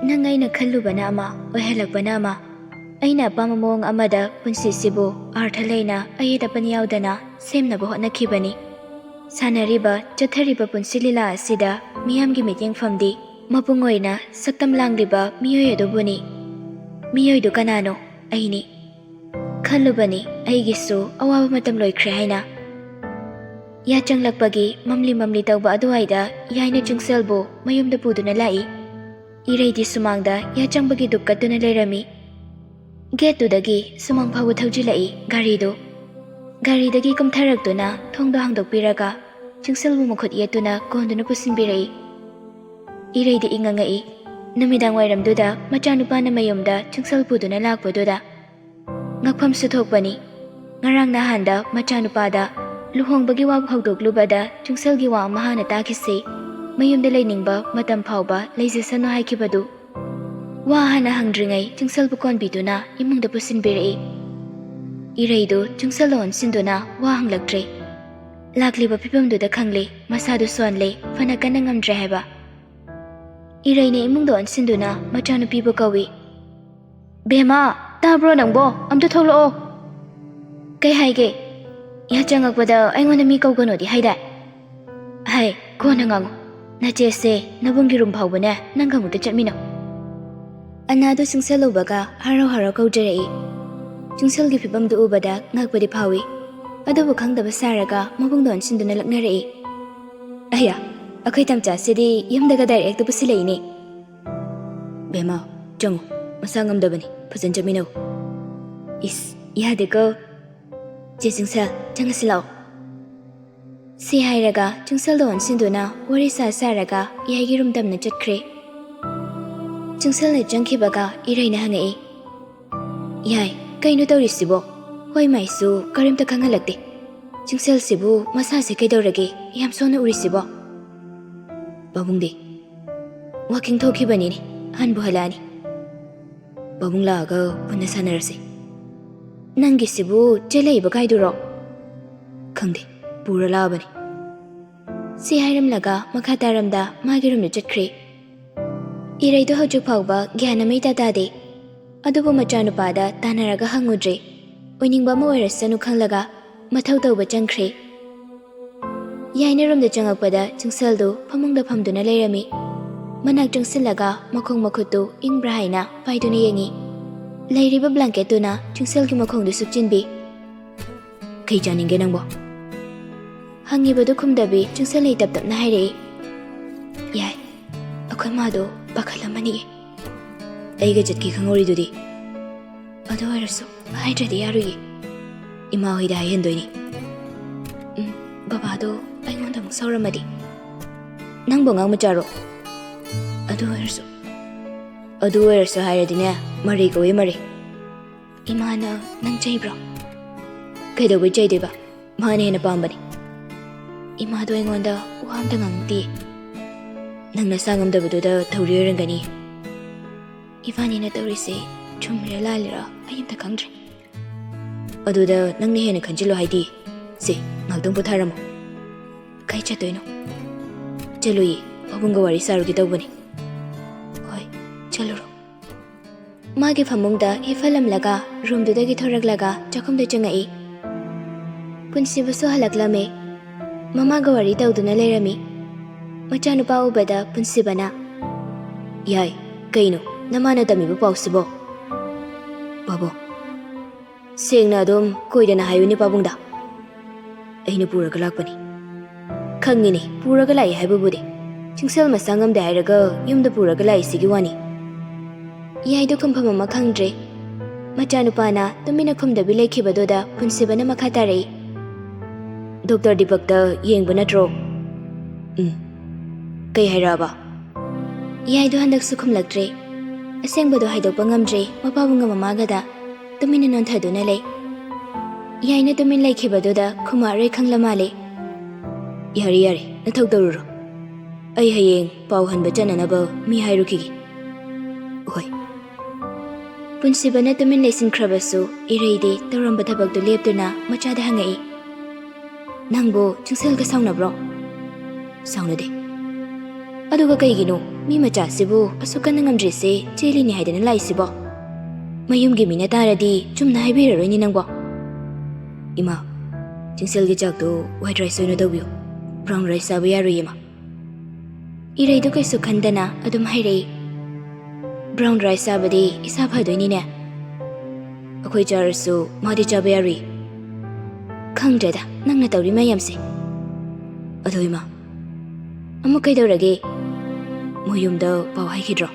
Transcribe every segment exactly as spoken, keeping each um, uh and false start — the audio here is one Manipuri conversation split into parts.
ꯅꯪ ꯑꯩꯅ ꯈꯜꯂꯨꯕꯅ ꯑꯃ, ꯑꯣꯏꯍꯜꯂꯛꯄꯅ ꯑꯃ꯫ ꯑꯩꯅ ꯑꯄꯥꯝꯕ ꯃꯑꯣꯡ ꯑꯃꯗ ꯄꯨꯟꯁꯤꯁꯤꯕꯨ ꯑꯥꯔꯊ ꯂꯩꯅ, ꯑꯌꯦꯠ ꯑꯄꯟ ꯌꯥꯎꯗꯅ ꯁꯦꯝꯅꯕ ꯍꯣꯠꯅꯈꯤꯕꯅꯤ꯫ ꯁꯥꯟꯅꯔꯤꯕ, ꯆꯠꯊꯔꯤꯕ ꯄꯨꯟꯁꯤ ꯂꯤꯂꯥ ꯑꯁꯤꯗ ꯃꯤꯌꯥꯝꯒꯤ ꯃꯤꯠꯌꯦꯡꯐꯝꯗꯤ ꯃꯄꯨꯡ ꯑꯣꯏꯅ ꯁꯛꯇꯝ ꯂꯥꯡꯂꯤꯕ ꯃꯤꯑꯣꯏ ꯑꯗꯨꯕꯨꯅꯤ꯫ ꯃꯤꯑꯣꯏꯗꯨ ꯀꯅꯥꯅꯣ? ꯑꯩꯅꯤ꯫ ꯈꯜꯂꯨꯕꯅꯤ ꯑꯩꯒꯤꯁꯨ ꯑꯋꯥꯕ ꯃꯇꯝ ꯂꯣꯏꯈ꯭ꯔꯦ ꯍꯥꯏꯅ꯫ ꯌꯥꯆꯪꯂꯛꯄꯒꯤ ꯃꯝꯂꯤ ꯃꯝꯂꯤ ꯇꯧꯕ ꯑꯗꯨꯋꯥꯏꯗ ꯌꯥꯏꯅ ꯆꯤꯡꯁꯦꯜꯕꯨ ꯃꯌꯨꯝꯗ ꯄꯨꯗꯨꯅ ꯂꯥꯛꯏ꯫ ꯏꯔꯩꯗꯤ ꯁꯨꯃꯥꯡꯗ ꯌꯥꯆꯪꯕꯒꯤ ꯗꯨꯞ ꯀꯠꯇꯨꯅ ꯂꯩꯔꯝꯃꯤ꯫ ꯒꯦꯠꯇꯨꯗꯒꯤ ꯁꯨꯃꯥꯡ ꯐꯥꯎꯕ ꯊꯧꯖꯤꯜꯂꯛꯏ ꯒꯥꯔꯤꯗꯨ꯫ ꯒꯥꯔꯤꯗꯒꯤ ꯀꯨꯝꯊꯔꯛꯇꯨꯅ ꯊꯣꯡꯗꯣ ꯍꯥꯡꯗꯣꯛꯄꯤꯔꯒ ꯆꯤꯡꯁꯦꯜꯕꯨ ꯃꯈꯨꯠ ꯌꯦꯠꯇꯨꯅ ꯀꯣꯟꯗꯨꯅ ꯄꯨꯁꯤꯟꯕꯤꯔꯛꯏ꯫ ꯏꯔꯩꯗꯤ ꯏꯉꯛꯉꯛꯏ꯫ ꯅꯨꯃꯤꯗꯥꯡ ꯋꯥꯏꯔꯝꯗꯨꯗ ꯃꯆꯥꯅꯨꯄꯥꯅ ꯃꯌꯨꯝꯗ ꯆꯤꯡꯁꯦꯜ ꯄꯨꯗꯨꯅ ꯂꯥꯛꯄꯗꯨꯗ꯫ ꯉꯛꯐꯝꯁꯨ ꯊꯣꯛꯄꯅꯤ꯫ ꯉꯔꯥꯡ ꯅꯍꯥꯟꯗ ꯃꯆꯥꯅꯨꯄꯥꯗ ꯂꯨꯍꯣꯡꯕꯒꯤ ꯋꯥ ꯍꯧꯗꯣꯛꯂꯨꯕꯗ ꯆꯤꯡꯁꯦꯜꯒꯤ ꯋꯥ ꯑꯃ ꯍꯥꯟꯅ ꯇꯥꯈꯤꯁꯤ, ꯃꯌꯨꯝꯗ ꯂꯩꯅꯤꯡꯕ ꯃꯇꯝ ꯐꯥꯎꯕ ꯂꯩꯖꯁꯅꯨ ꯍꯥꯏꯈꯤꯕꯗꯨ꯫ ꯋꯥ ꯍꯥꯟꯅ ꯍꯪꯗ꯭ꯔꯤꯉꯩ ꯆꯤꯡꯁꯦꯜꯕꯨ ꯀꯣꯟꯕꯤꯗꯨꯅ ꯏꯃꯨꯡꯗ ꯄꯨꯁꯤꯟꯕꯤꯔꯛꯏ꯫ ꯏꯔꯩꯗꯨ ꯆꯤꯡꯁꯦꯜꯗ ꯑꯣꯟꯁꯤꯟꯗꯨꯅ ꯋꯥ ꯍꯪꯂꯛꯇ꯭ꯔꯦ꯫ ꯂꯥꯛꯂꯤꯕ ꯐꯤꯕꯝꯗꯨꯗ ꯈꯪꯂꯦ ꯃꯁꯥꯗꯨ ꯁꯣꯟꯂꯦ, ꯐꯅ ꯀꯟꯅ ꯉꯝꯗ꯭ꯔꯦ ꯍꯥꯏꯕ꯫ ꯏꯔꯩꯅ ꯏꯃꯨꯡꯗ ꯑꯣꯟꯁꯤꯟꯗꯨꯅ ꯃꯆꯥꯅꯨꯄꯤꯕꯨ ꯀꯧꯏ꯫ "ꯕꯦꯝꯃ, ꯇꯥꯕ꯭ꯔꯣ ꯅꯪꯕꯣ? ꯑꯝꯇ ꯊꯣꯛꯂꯛꯑꯣ!" "ꯀꯩ ꯍꯥꯏꯒꯦ? ꯌꯥ ꯆꯪꯉꯛꯄꯗ ꯑꯩꯉꯣꯟꯗ ꯃꯤ ꯀꯧꯒꯅꯣꯗꯤ ꯍꯥꯏꯗꯥꯏ?" "ꯍꯥꯏ, ꯀꯣꯟꯅ ꯉꯥꯡꯉꯨ꯫ ꯅꯆꯦꯁꯦ ꯅꯕꯨꯡꯒꯤ ꯔꯨꯝ ꯐꯥꯎꯕꯅꯦ ꯅꯪꯒ ꯑꯃꯨꯛꯇ ꯆꯠꯃꯤꯟꯅꯧ꯫" ꯑꯅꯥꯗꯨ ꯆꯤꯡꯁꯜꯂꯨꯕꯒ ꯍꯔꯥꯎ ꯍꯔꯥꯎ ꯀꯧꯖꯔꯛꯏ꯫ ꯆꯤꯡꯁꯜꯒꯤ ꯐꯤꯕꯝꯗꯨ ꯎꯕꯗ ꯉꯛꯄꯗꯤ ꯐꯥꯎꯏ꯫ ꯑꯗꯨꯕꯨ ꯈꯪꯗꯕ ꯁꯥꯔꯒ ꯃꯕꯨꯡꯗꯣ ꯑꯣꯟꯁꯤꯟꯗꯨꯅ ꯂꯛꯅꯔꯛꯏ꯫ "ꯑꯌꯥ, ꯑꯩꯈꯣꯏ ꯇꯝꯆꯥꯁꯤꯗꯤ ꯌꯨꯝꯗꯒ ꯗꯥꯏꯔꯦꯛꯇ ꯄꯨꯁꯤꯜꯂꯛꯏꯅꯦ꯫" "ꯕꯦꯝꯃ, ꯆꯪꯉꯨ꯫ ꯃꯁꯥ ꯉꯝꯗꯕꯅꯤ꯫ ꯐꯖꯅ ꯆꯠꯃꯤꯟꯅꯧ꯫" "ꯏꯁ, ꯌꯥꯗꯦꯀꯣ꯫ ꯆꯦ ꯆꯤꯡꯁꯜ, ꯆꯪꯉꯁꯤ ꯂꯥꯛꯑꯣ꯫" ꯁꯤ ꯍꯥꯏꯔꯒ ꯆꯤꯡꯁꯜꯗꯣ ꯑꯣꯟꯁꯤꯟꯗꯨꯅ ꯋꯥꯔꯤ ꯁꯥ ꯁꯥꯔꯒ ꯌꯥꯏꯒꯤ ꯔꯨꯝ ꯇꯝꯅ ꯆꯠꯈ꯭ꯔꯦ꯫ ꯆꯤꯡꯁꯜꯅ ꯆꯪꯈꯤꯕꯒ ꯏꯔꯩꯅ ꯍꯪꯉꯛꯏ꯫ "ꯌꯥꯏ, ꯀꯩꯅꯣ ꯇꯧꯔꯤꯁꯤꯕꯣ? ꯍꯣꯏ ꯃꯥꯏꯁꯨ ꯀꯔꯤꯝꯇ ꯈꯪꯍꯜꯂꯛꯇꯦ꯫ ꯆꯤꯡꯁꯜꯁꯤꯕꯨ ꯃꯁꯥꯁꯦ ꯀꯩꯗꯧꯔꯒꯦ? ꯌꯥꯝ ꯁꯣꯟꯅ ꯎꯔꯤꯁꯤꯕꯣ?" "ꯄꯥꯕꯨꯡꯗꯤ?" "ꯋꯥꯀꯤꯡ ꯊꯣꯛꯈꯤꯕꯅꯤꯅꯦ, ꯍꯟꯕꯨ ꯍꯜꯂꯛꯑꯅꯤ꯫" "ꯄꯥꯕꯨꯡ ꯂꯥꯛꯑꯒ ꯄꯨꯟꯅ ꯁꯥꯟꯅꯔꯁꯤ꯫" "ꯅꯪꯒꯤꯁꯤꯕꯨ ꯆꯦꯜꯂꯛꯏꯕ ꯀꯥꯏꯗꯨꯔꯣ?" "ꯈꯪꯗꯦ, ꯄꯨꯔ ꯂꯥꯛꯑꯕꯅꯤ꯫" ꯁꯤ ꯍꯥꯏꯔꯝꯂꯒ ꯃꯈꯥ ꯇꯥꯔꯝꯗ ꯃꯥꯒꯤ ꯔꯨꯝꯗ ꯆꯠꯈ꯭ꯔꯦ꯫ ꯏꯔꯩꯗꯣ ꯍꯧꯖꯤꯛ ꯐꯥꯎꯕ ꯒ꯭ꯌꯥꯟ ꯑꯃ ꯏꯇꯥ ꯇꯥꯗꯦ꯫ ꯑꯗꯨꯕꯨ ꯃꯆꯥꯅꯨꯄꯥꯗ ꯇꯥꯟꯅꯔꯒ ꯍꯪꯉꯨꯗ꯭ꯔꯦ꯫ ꯑꯣꯏꯅꯤꯡꯕ ꯑꯃ ꯑꯣꯏꯔꯁꯅꯨ ꯈꯪꯂꯒ ꯃꯊꯧ ꯇꯧꯕ ꯆꯪꯈ꯭ꯔꯦ꯫ ꯌꯥꯏꯅ ꯔꯨꯝꯗ ꯆꯪꯉꯛꯄꯗ ꯆꯤꯡꯁꯜꯗꯨ ꯐꯃꯨꯡꯗ ꯐꯝꯗꯨꯅ ꯂꯩꯔꯝꯃꯤ꯫ ꯃꯅꯥꯛ ꯆꯪꯁꯤꯜꯂꯒ ꯃꯈꯣꯡ ꯃꯈꯨꯠꯇꯨ ꯏꯪꯕ꯭ꯔꯥ ꯍꯥꯏꯅ ꯄꯥꯏꯗꯨꯅ ꯌꯦꯡꯉꯤ꯫ ꯂꯩꯔꯤꯕ ꯕ꯭ꯂꯥꯡꯀꯦꯠꯇꯨꯅ ꯆꯤꯡꯁꯜꯒꯤ ꯃꯈꯣꯡꯗꯨ ꯁꯨꯞꯆꯤꯟꯕꯤ꯫ "ꯀꯩ ꯆꯥꯅꯤꯡꯒꯦ ꯅꯪꯕꯣ?" ꯍꯪꯉꯤꯕꯗꯨ ꯈꯨꯝꯗꯕꯤ ꯆꯤꯡꯁꯜꯅ ꯇꯞ ꯇꯞꯅ ꯍꯥꯏꯔꯛꯏ꯫ "ꯌꯥꯏ, ꯑꯩꯈꯣꯏ ꯃꯥꯗꯣ ꯄꯥꯈꯠꯂꯝꯃꯅꯤꯌꯦ꯫ ꯑꯩꯒ ꯆꯠꯀꯦ ꯈꯪꯍꯧꯔꯤꯗꯨꯗꯤ꯫ ꯑꯗꯨ ꯑꯣꯏꯔꯁꯨ ꯍꯥꯏꯗ꯭ꯔꯗꯤ ꯌꯥꯔꯣꯏꯌꯦ꯫ ꯏꯃꯥ ꯍꯣꯏꯗ ꯍꯥꯏꯍꯟꯗꯣꯏꯅꯤ꯫ ꯎꯝ, ꯕꯕꯥꯗꯣ ꯑꯩꯉꯣꯟꯗ ꯑꯃꯨꯛ ꯁꯥꯎꯔꯝꯃꯗꯤ꯫ ꯅꯪꯕꯨ ꯑꯉꯥꯡ ꯃꯆꯥꯔꯣ? ꯑꯗꯨ ꯑꯣꯏꯔꯁꯨ, ꯑꯗꯨ ꯑꯣꯏꯔꯁꯨ ꯍꯥꯏꯔꯗꯤꯅꯦ, ꯃꯔꯩ ꯀꯧꯏ, ꯃꯔꯩ꯫ ꯏꯃꯥꯅ ꯅꯪ ꯆꯩꯕ꯭ꯔꯣ?" "ꯀꯩꯗꯧꯕꯩ ꯆꯩꯗꯣꯏꯕ? ꯃꯥꯅ ꯍꯦꯟꯅ ꯄꯥꯝꯕꯅꯤ꯫ ꯏꯃꯥꯗꯣ ꯑꯩꯉꯣꯟꯗ ꯋꯥ ꯑꯝꯇ ꯉꯥꯡꯉꯛꯇꯦ꯫ ꯅꯪ ꯅꯁꯥ ꯉꯝꯗꯕꯗꯨꯗ ꯇꯧꯔꯤ ꯑꯣꯏꯔꯝꯒꯅꯤ꯫ ꯏꯕꯥꯅꯤꯅ ꯇꯧꯔꯤꯁꯦ ꯆꯨꯝꯃꯤꯔ ꯂꯥꯜꯂꯤꯔ ꯑꯩ ꯑꯝꯇ ꯈꯪꯗ꯭ꯔꯦ꯫ ꯑꯗꯨꯗ ꯅꯪꯅ ꯍꯦꯟꯅ ꯈꯟꯖꯤꯜꯂꯣ ꯍꯥꯏꯗꯤ? ꯁꯦ, ꯉꯥꯛꯇꯪ ꯄꯣꯊꯥꯔꯝꯃꯣ꯫ ꯀꯥꯏ ꯆꯠꯇꯣꯏꯅꯣ?" "ꯆꯠꯂꯨꯏ, ꯄꯥꯕꯨꯡꯒ ꯋꯥꯔꯤ ꯁꯥꯔꯨꯒꯦ ꯇꯧꯕꯅꯤ꯫" "ꯍꯣꯏ, ꯆꯠꯂꯨꯔꯣ꯫" ꯃꯥꯒꯤ ꯐꯃꯨꯡꯗ ꯍꯤꯞꯍꯜꯂꯝꯂꯒ ꯔꯨꯝꯗꯨꯗꯒꯤ ꯊꯣꯔꯛꯂꯒ ꯆꯥꯛꯈꯨꯝꯗ ꯆꯪꯉꯛꯏ꯫ ꯄꯨꯟꯁꯤꯕꯁꯨ ꯍꯜꯂꯛꯂꯝꯃꯦ꯫ ꯃꯃꯥꯒ ꯋꯥꯔꯤ ꯇꯧꯗꯨꯅ ꯂꯩꯔꯝꯃꯤ꯫ ꯃꯆꯥꯅꯨꯄꯥ ꯎꯕꯗ ꯄꯨꯟꯁꯤꯕꯅ, "ꯌꯥꯏ, ꯀꯩꯅꯣ ꯅꯃꯥꯅ ꯇꯝꯃꯤꯕ ꯄꯥꯎꯁꯤꯕꯣ?" "ꯄꯥꯕꯨꯡ, ꯁꯦꯡꯅ ꯑꯗꯨꯝ ꯀꯣꯏꯗꯅ ꯍꯥꯏꯌꯨꯅꯦ ꯄꯥꯕꯨꯡꯗ꯫" "ꯑꯩꯅ ꯄꯨꯔꯒ ꯂꯥꯛꯄꯅꯤ꯫ ꯈꯪꯉꯤꯅꯦ, ꯄꯨꯔꯒ ꯂꯥꯛꯏ ꯍꯥꯏꯕꯕꯨꯗꯤ꯫ ꯆꯤꯡꯁꯜ ꯃꯁꯥ ꯉꯝꯗꯦ ꯍꯥꯏꯔꯒ ꯌꯨꯝꯗ ꯄꯨꯔꯒ ꯂꯥꯛꯏꯁꯤꯒꯤ ꯋꯥꯅꯤ꯫" ꯌꯥꯏꯗꯣ ꯈꯨꯝꯐꯝ ꯑꯃ ꯈꯪꯗ꯭ꯔꯦ꯫ ꯃꯆꯥꯅꯨꯄꯥꯅ ꯇꯨꯃꯤꯟꯅ ꯈꯨꯝꯗꯕꯤ ꯂꯩꯈꯤꯕꯗꯨꯗ ꯄꯨꯟꯁꯤꯕꯅ ꯃꯈꯥ ꯇꯥꯔꯛꯏ꯫ "ꯗꯣꯛꯇꯔ ꯗꯤꯄꯛꯇ ꯌꯦꯡꯕ ꯅꯠꯇ꯭ꯔꯣ?" "ꯎꯝ꯫ ꯀꯩ ꯍꯥꯏꯔꯛꯑꯕ?" ꯌꯥꯏꯗꯣ ꯍꯟꯗꯛꯁꯨ ꯈꯨꯝꯂꯛꯇ꯭ꯔꯦ꯫ ꯑꯁꯦꯡꯕꯗꯣ ꯍꯥꯏꯗꯣꯛꯄ ꯉꯝꯗ꯭ꯔꯦ ꯃꯄꯥꯕꯨꯡꯒ ꯃꯃꯥꯒꯗ꯫ ꯇꯨꯃꯤꯟꯅ ꯅꯣꯟꯊꯗꯨꯅ ꯂꯩ꯫ ꯌꯥꯏꯅ ꯇꯨꯃꯤꯟ ꯂꯩꯈꯤꯕꯗꯨꯗ ꯈꯨꯃꯥꯔꯣꯏ ꯈꯪꯂ ꯃꯥꯜꯂꯦ꯫ "ꯌꯥꯔꯦ, ꯌꯥꯔꯦ, ꯅꯊꯧ ꯇꯧꯔꯨꯔꯣ꯫ ꯑꯩ ꯍꯌꯦꯡ ꯄꯥꯎ ꯍꯟꯕ ꯆꯠꯅꯅꯕ ꯃꯤ ꯍꯥꯏꯔꯨꯈꯤꯒꯦ꯫" "ꯍꯣꯏ꯫" ꯄꯨꯟꯁꯤꯕꯅ ꯇꯨꯃꯤꯟ ꯂꯩꯁꯤꯟꯈ꯭ꯔꯕꯁꯨ ꯏꯔꯩꯗꯤ ꯇꯧꯔꯝꯕ ꯊꯕꯛꯇꯨ ꯂꯦꯞꯇꯨꯅ ꯃꯆꯥꯗ ꯍꯪꯉꯛꯏ꯫ "ꯅꯪꯕꯨ ꯆꯤꯡꯁꯜꯒ ꯁꯥꯎꯅꯕ꯭ꯔꯣ?" "ꯁꯥꯎꯅꯗꯦ꯫" ꯑꯗꯨꯒ ꯀꯩꯒꯤꯅꯣ ꯃꯤ ꯃꯆꯥꯁꯤꯕꯨ ꯑꯁꯨꯛ ꯀꯟꯅ ꯉꯝꯗ꯭ꯔꯤꯁꯦ? ꯆꯦꯜꯂꯤꯅꯤ ꯍꯥꯏꯗꯅ ꯂꯥꯛꯏꯁꯤꯕꯣ? ꯃꯌꯨꯝꯒꯤ ꯃꯤꯅ ꯇꯥꯔꯗꯤ ꯆꯨꯝꯅ ꯍꯥꯏꯕꯤꯔꯔꯣꯏꯅꯦ ꯅꯪꯕꯣ꯫ ꯏꯃꯥ, ꯆꯤꯡꯁꯦꯜꯒꯤ ꯆꯥꯛꯇꯨ white rice ꯑꯣꯏꯅ ꯇꯧꯕꯤꯌꯨ꯫ Brown rice ꯆꯥꯕ ꯌꯥꯔꯣꯏꯌꯦ ꯏꯃꯥ꯫ ꯏꯔꯩꯗꯨ ꯀꯩꯁꯨ ꯈꯟꯗꯅ ꯑꯗꯨꯝ ꯍꯥꯏꯔꯛꯏ꯫ Brown rice ꯆꯥꯕꯗꯤ ꯏꯁꯥ ꯐꯗꯣꯏꯅꯤꯅꯦ꯫ ꯑꯩꯈꯣꯏ ꯆꯥꯔꯁꯨ ꯃꯥꯗꯤ ꯆꯥꯕ ꯌꯥꯔꯣꯏ꯫ ꯈꯪꯗ꯭ꯔꯦꯗ ꯅꯪꯅ ꯇꯧꯔꯤ ꯃꯌꯥꯝꯁꯦ꯫ ꯑꯗꯣ ꯏꯃꯥ, ꯑꯃꯨꯛ ꯀꯩꯗꯧꯔꯒꯦ? ꯃꯣꯏ ꯌꯨꯝꯗ ꯄꯥꯎ ꯍꯥꯏꯈꯤꯗ꯭ꯔꯣ?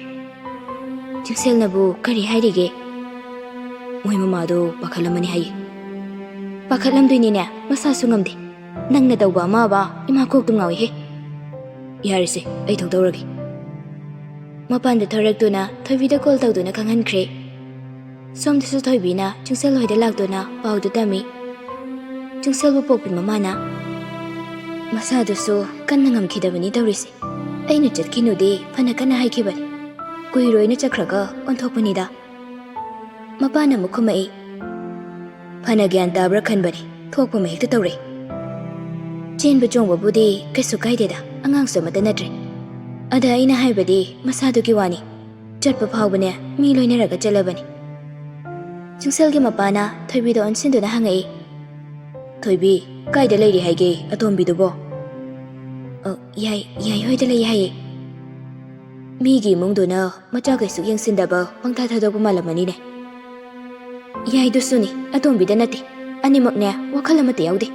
ꯆꯤꯡꯁꯦꯜꯅꯕꯨ ꯀꯔꯤ ꯍꯥꯏꯔꯤꯒꯦ? ꯃꯣꯏ ꯃꯃꯥꯗꯣ ꯄꯥꯈꯠꯂꯝꯃꯅꯤ ꯍꯥꯏꯌꯦ꯫ ꯄꯥꯈꯠꯂꯝꯗꯣꯏꯅꯤꯅꯦ, ꯃꯁꯥꯁꯨ ꯉꯝꯗꯦ꯫ ꯅꯪꯅ ꯇꯧꯕ ꯑꯃ ꯑꯕ ꯏꯃꯥ ꯀꯣꯛꯇꯨ ꯉꯥꯎꯏꯍꯦ꯫ ꯌꯥꯔꯦꯁꯦ, ꯑꯩ ꯊꯣꯛꯇꯧꯔꯒꯦ꯫ ꯃꯄꯥꯟꯗ ꯊꯣꯔꯛꯇꯨꯅ ꯊꯣꯏꯕꯤꯗ call ꯇꯧꯗꯨꯅ ꯈꯪꯍꯟꯈ꯭ꯔꯦ꯫ ꯁꯣꯝꯗꯁꯨ ꯊꯣꯏꯕꯤꯅ ꯆꯤꯡꯁꯦꯜ ꯍꯣꯏꯗ ꯂꯥꯛꯇꯨꯅ ꯄꯥꯎꯗꯨ ꯇꯝꯃꯤ꯫ ꯆꯤꯡꯁꯦꯜꯕꯨ ꯄꯣꯛꯄꯤ ꯃꯃꯥꯅ, "ꯃꯁꯥꯗꯨꯁꯨ ꯀꯟꯅ ꯉꯝꯈꯤꯗꯕꯅꯤ ꯇꯧꯔꯤꯁꯦ꯫ ꯑꯩꯅ ꯆꯠꯈꯤꯅꯨꯗꯤ ꯐꯅ ꯀꯟꯅ ꯍꯥꯏꯈꯤꯕꯅꯤ꯫ ꯀꯨꯏꯔꯣꯏꯅ ꯆꯠꯈ꯭ꯔꯒ ꯑꯣꯟꯊꯣꯛꯄꯅꯤꯗ꯫" ꯃꯄꯥꯅ ꯑꯃꯨꯛ ꯈꯨꯝꯃꯛꯏ, "ꯐꯅ ꯒ꯭ꯌꯥꯟ ꯇꯥꯕ꯭ꯔꯥ ꯈꯟꯕꯅꯤ, ꯊꯣꯛꯄꯃ ꯍꯦꯛꯇ ꯇꯧꯔꯛꯏ꯫ ꯆꯦꯟꯕ ꯆꯣꯡꯕꯕꯨꯗꯤ ꯀꯩꯁꯨ ꯀꯥꯏꯗꯦꯗ, ꯑꯉꯥꯡꯁꯨ ꯑꯃꯠꯇ ꯅꯠꯇ꯭ꯔꯦ꯫ ꯑꯗ ꯑꯩꯅ ꯍꯥꯏꯕꯗꯤ ꯃꯁꯥꯗꯨꯒꯤ ꯋꯥꯅꯤ꯫ ꯆꯠꯄ ꯐꯥꯎꯕꯅꯦ ꯃꯤ ꯂꯣꯏꯅꯔꯒ ꯆꯠꯂꯕꯅꯤ꯫" ꯆꯤꯡꯁꯦꯜꯒꯤ ꯃꯄꯥꯅ ꯊꯣꯏꯕꯤꯗ ꯑꯣꯟꯁꯤꯟꯗꯨꯅ ꯍꯪꯉꯛꯏ, "ꯊꯣꯏꯕꯤ, ꯀꯥꯏꯗ ꯂꯩꯔꯤ ꯍꯥꯏꯒꯦ ꯑꯇꯣꯝꯕꯤꯗꯨꯕꯣ?" "ꯑ, ꯌꯥꯏ, ꯌꯥꯏ ꯍꯣꯏꯗ ꯂꯩ ꯍꯥꯏꯌꯦ꯫" ꯃꯤꯒꯤ ꯏꯃꯨꯡꯗꯨꯅ ꯃꯆꯥ ꯀꯩꯁꯨ ꯌꯦꯡꯁꯤꯟꯗꯕ ꯄꯪꯊꯥ ꯊꯥꯗꯣꯛꯄ ꯃꯥꯜꯂꯝꯃꯅꯤꯅꯦ꯫ ꯌꯥꯏꯗꯨꯁꯨꯅꯤ, ꯑꯇꯣꯝꯕꯤꯗ ꯅꯠꯇꯦ꯫ ꯑꯅꯤꯃꯛꯅꯦ ꯋꯥꯈꯜ ꯑꯃꯠꯇ ꯌꯥꯎꯗꯦ꯫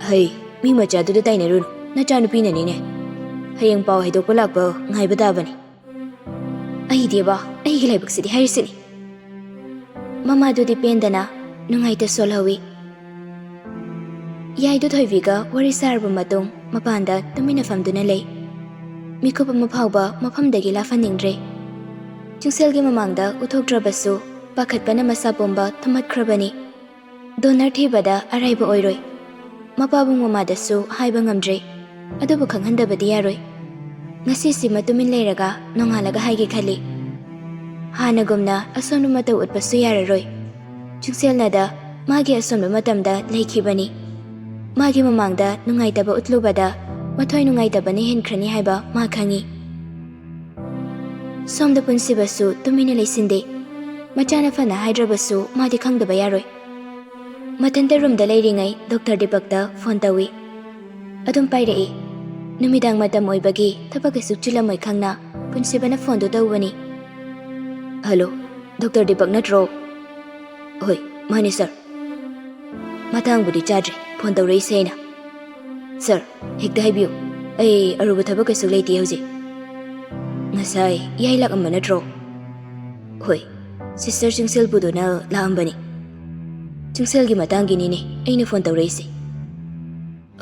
ꯍꯩ, ꯃꯤ ꯃꯆꯥꯗꯨꯗ ꯇꯥꯏꯅꯔꯨꯅꯨ, ꯅꯆꯥꯅꯨꯄꯤꯅꯅꯤꯅꯦ꯫ ꯍꯌꯦꯡ ꯄꯥꯎ ꯍꯥꯏꯗꯣꯛꯄ ꯂꯥꯛꯄ ꯉꯥꯏꯕ ꯇꯥꯕꯅꯤ꯫ ꯑꯩꯗꯤꯕ, ꯑꯩꯒꯤ ꯂꯥꯏꯕꯛꯁꯤꯗꯤ ꯍꯥꯏꯔꯤꯁꯤꯅꯤ꯫ ꯃꯃꯥꯗꯨꯗꯤ ꯄꯦꯟꯗꯅ ꯅꯨꯡꯉꯥꯏꯇ ꯁꯣꯜꯍꯧꯏ꯫ ꯌꯥꯏꯗꯨ ꯊꯣꯏꯕꯤꯒ ꯋꯥꯔꯤ ꯁꯥꯔꯕ ꯃꯇꯨꯡ ꯃꯄꯥꯟꯗ ꯇꯨꯃꯤꯟꯅ ꯐꯝꯗꯨꯅ ꯂꯩ꯫ ꯃꯤꯀꯨꯞ ꯑꯃ ꯐꯥꯎꯕ ꯃꯐꯝꯗꯒꯤ ꯂꯥꯐꯟꯅꯤꯡꯗ꯭ꯔꯦ꯫ ꯆꯤꯡꯁꯦꯜꯒꯤ ꯃꯃꯥꯡꯗ ꯎꯠꯊꯣꯛꯇ꯭ꯔꯕꯁꯨ ꯄꯥꯈꯠꯄꯅ ꯃꯁꯥ ꯄꯨꯝꯕ ꯊꯨꯝꯍꯠꯈ꯭ꯔꯕꯅꯤ꯫ ꯗꯣꯅꯔ ꯊꯤꯕꯗ ꯑꯔꯥꯏꯕ ꯑꯣꯏꯔꯣꯏ꯫ ꯃꯄꯥꯕꯨꯡ ꯃꯃꯥꯗꯁꯨ ꯍꯥꯏꯕ ꯉꯝꯗ꯭ꯔꯦ꯫ ꯑꯗꯨꯕꯨ ꯈꯪꯍꯟꯗꯕꯗꯤ ꯌꯥꯔꯣꯏ꯫ ꯉꯁꯤꯁꯤꯃ ꯇꯨꯃꯤꯟ ꯂꯩꯔꯒ ꯅꯣꯡꯉꯥꯜꯂꯒ ꯍꯥꯏꯒꯦ ꯈꯜꯂꯤ꯫ ꯍꯥꯟꯅꯒꯨꯝꯅ ꯑꯁꯣꯟꯕ ꯃꯇꯧ ꯎꯠꯄꯁꯨ ꯌꯥꯔꯔꯣꯏ꯫ ꯆꯤꯡꯁꯦꯜꯅꯗ ꯃꯥꯒꯤ ꯑꯁꯣꯟꯕ ꯃꯇꯝꯗ ꯂꯩꯈꯤꯕꯅꯤ꯫ ꯃꯥꯒꯤ ꯃꯃꯥꯡꯗ ꯅꯨꯡꯉꯥꯏꯇꯕ ꯎꯠꯂꯨꯕꯗ ꯃꯊ꯭ꯋꯥꯏ ꯅꯨꯡꯉꯥꯏꯇꯕꯅ ꯍꯦꯟꯈ꯭ꯔꯅꯤ ꯍꯥꯏꯕ ꯃꯥ ꯈꯪꯏ꯫ ꯁꯣꯝꯗ ꯄꯨꯟꯁꯤꯕꯁꯨ ꯇꯨꯃꯤꯟꯅ ꯂꯩꯁꯤꯟꯗꯦ꯫ ꯃꯆꯥꯅ ꯐꯅ ꯍꯥꯏꯗ꯭ꯔꯕꯁꯨ ꯃꯥꯗꯤ ꯈꯪꯗꯕ ꯌꯥꯔꯣꯏ꯫ ꯃꯊꯟꯇ ꯔꯨꯝꯗ ꯂꯩꯔꯤꯉꯩ ꯗꯣꯛꯇꯔ ꯗꯤꯄꯛꯇ ꯐꯣꯟ ꯇꯧꯏ꯫ ꯑꯗꯨꯝ ꯄꯥꯏꯔꯛꯏ꯫ ꯅꯨꯃꯤꯗꯥꯡ ꯃꯇꯝ ꯑꯣꯏꯕꯒꯤ ꯊꯕꯛ ꯀꯩꯁꯨ ꯆꯤꯜꯂꯝꯃꯣꯏ ꯈꯪꯅ ꯄꯨꯟꯁꯤꯕꯅ ꯐꯣꯟꯗꯨ ꯇꯧꯕꯅꯤ꯫ "ꯍꯜꯂꯣ, ꯗꯣꯛꯇꯔ ꯗꯤꯄꯛ ꯅꯠꯇ꯭ꯔꯣ?" "ꯍꯣꯏ, ꯃꯥꯅꯦ ꯁꯥꯔ꯫ ꯃꯇꯥꯡꯕꯨꯗꯤ ꯆꯥꯗ꯭ꯔꯤ, ꯐꯣꯟ ꯇꯧꯔꯛꯏꯁꯦ ꯑꯩꯅ꯫ ꯁꯥꯔ, ꯍꯦꯛꯇ ꯍꯥꯏꯕꯤꯌꯨ꯫ ꯑꯩ ꯑꯔꯨꯕ ꯊꯕꯛ ꯀꯩꯁꯨ ꯂꯩꯇꯦ ꯍꯧꯖꯤꯛ꯫ ꯉꯁꯥꯏ ꯌꯥꯏ ꯂꯥꯛꯑꯝꯕ ꯅꯠꯇ꯭ꯔꯣ?" "ꯍꯣꯏ, ꯁꯤꯁꯇꯔ ꯆꯤꯡꯁꯦꯜ ꯄꯨꯗꯨꯅ ꯂꯥꯛꯑꯝꯕꯅꯤ꯫ ꯆꯤꯡꯁꯦꯜꯒꯤ ꯃꯇꯥꯡꯒꯤꯅꯤꯅꯦ ꯑꯩꯅ ꯐꯣꯟ ꯇꯧꯔꯛꯏꯁꯦ꯫"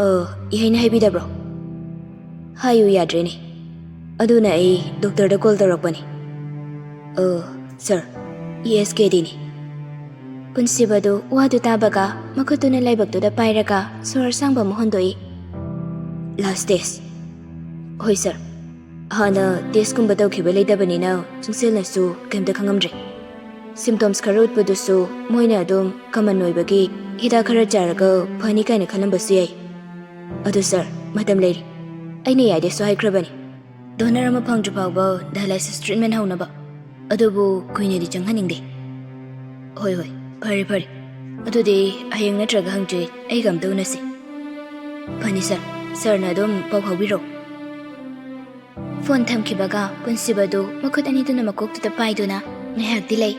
"ꯑ, ꯌꯥꯏꯅ ꯍꯥꯏꯕꯤꯗꯕ꯭ꯔꯣ?" "ꯍꯥꯏꯌꯨ ꯌꯥꯗ꯭ꯔꯦꯅꯦ꯫ ꯑꯗꯨꯅ ꯑꯩ ꯗꯣꯛꯇꯔꯗ ꯀꯣꯜ ꯇꯧꯔꯛꯄꯅꯤ꯫" "ꯑ, ꯁꯥꯔ, ꯏ ꯑꯦꯁ ꯀꯦ ꯗꯤꯅꯤ꯫" ꯄꯨꯟꯁꯤꯕꯗꯨ ꯋꯥꯗꯨ ꯇꯥꯕꯒ ꯃꯈꯨꯠꯇꯨꯅ ꯂꯥꯏꯕꯛꯇꯨꯗ ꯄꯥꯏꯔꯒ ꯁꯣꯔ ꯑꯁꯥꯡꯕ ꯑꯃ ꯍꯣꯟꯗꯣꯛꯏ꯫ "ꯂꯥꯁ ꯇꯦꯁ꯫" "ꯍꯣꯏ ꯁꯥꯔ, ꯍꯥꯟꯅ ꯇꯦꯁꯀꯨꯝꯕ ꯇꯧꯈꯤꯕ ꯂꯩꯇꯕꯅꯤꯅ ꯆꯤꯡꯁꯦꯜꯅꯁꯨ ꯀꯩꯝꯇ ꯈꯪꯉꯝꯗ꯭ꯔꯦ꯫ ꯁꯤꯝꯇꯣꯝꯁ ꯈꯔ ꯎꯠꯄꯗꯨꯁꯨ ꯃꯣꯏꯅ ꯑꯗꯨꯝ ꯀꯃꯟ ꯑꯣꯏꯕꯒꯤ ꯍꯤꯗꯥꯛ ꯈꯔ ꯆꯥꯔꯒ ꯐꯅꯤ ꯀꯥꯏꯅ ꯈꯜꯂꯝꯕꯁꯨ ꯌꯥꯏ꯫ ꯑꯗꯨ ꯁꯥꯔ, ꯃꯇꯝ ꯂꯩꯔꯤ꯫ ꯑꯩꯅ ꯌꯥꯏꯗꯁꯨ ꯍꯥꯏꯈ꯭ꯔꯕꯅꯤ, ꯗꯣꯅꯔ ꯑꯃ ꯐꯪꯗ꯭ꯔꯤ ꯐꯥꯎꯕ ꯗꯥꯏꯂꯥꯏꯁꯤꯁ ꯇ꯭ꯔꯤꯠꯃꯦꯟ ꯍꯧꯅꯕ꯫ ꯑꯗꯨꯕꯨ ꯀꯨꯏꯅꯗꯤ ꯆꯪꯍꯟꯅꯤꯡꯗꯦ꯫" "ꯍꯣꯏ, ꯍꯣꯏ, ꯐꯔꯦ, ꯐꯔꯦ꯫ ꯑꯗꯨꯗꯤ ꯍꯌꯦꯡ ꯅꯠꯇ꯭ꯔꯒ ꯍꯪꯆꯤꯠ ꯑꯩꯒ ꯑꯝꯇ ꯎꯅꯁꯤ꯫" "ꯐꯅꯤ ꯁꯥꯔ, ꯁꯥꯔꯅ ꯑꯗꯨꯝ ꯄꯥꯎ ꯐꯥꯎꯕꯤꯔꯣ꯫" ꯐꯣꯟ ꯊꯝꯈꯤꯕꯒ ꯄꯨꯟꯁꯤꯕꯗꯨ ꯃꯈꯨꯠ ꯑꯅꯤꯗꯨꯅ ꯃꯀꯣꯛꯇꯨꯗ ꯄꯥꯏꯗꯨꯅ ꯉꯥꯏꯍꯥꯛꯇꯤ ꯂꯩ꯫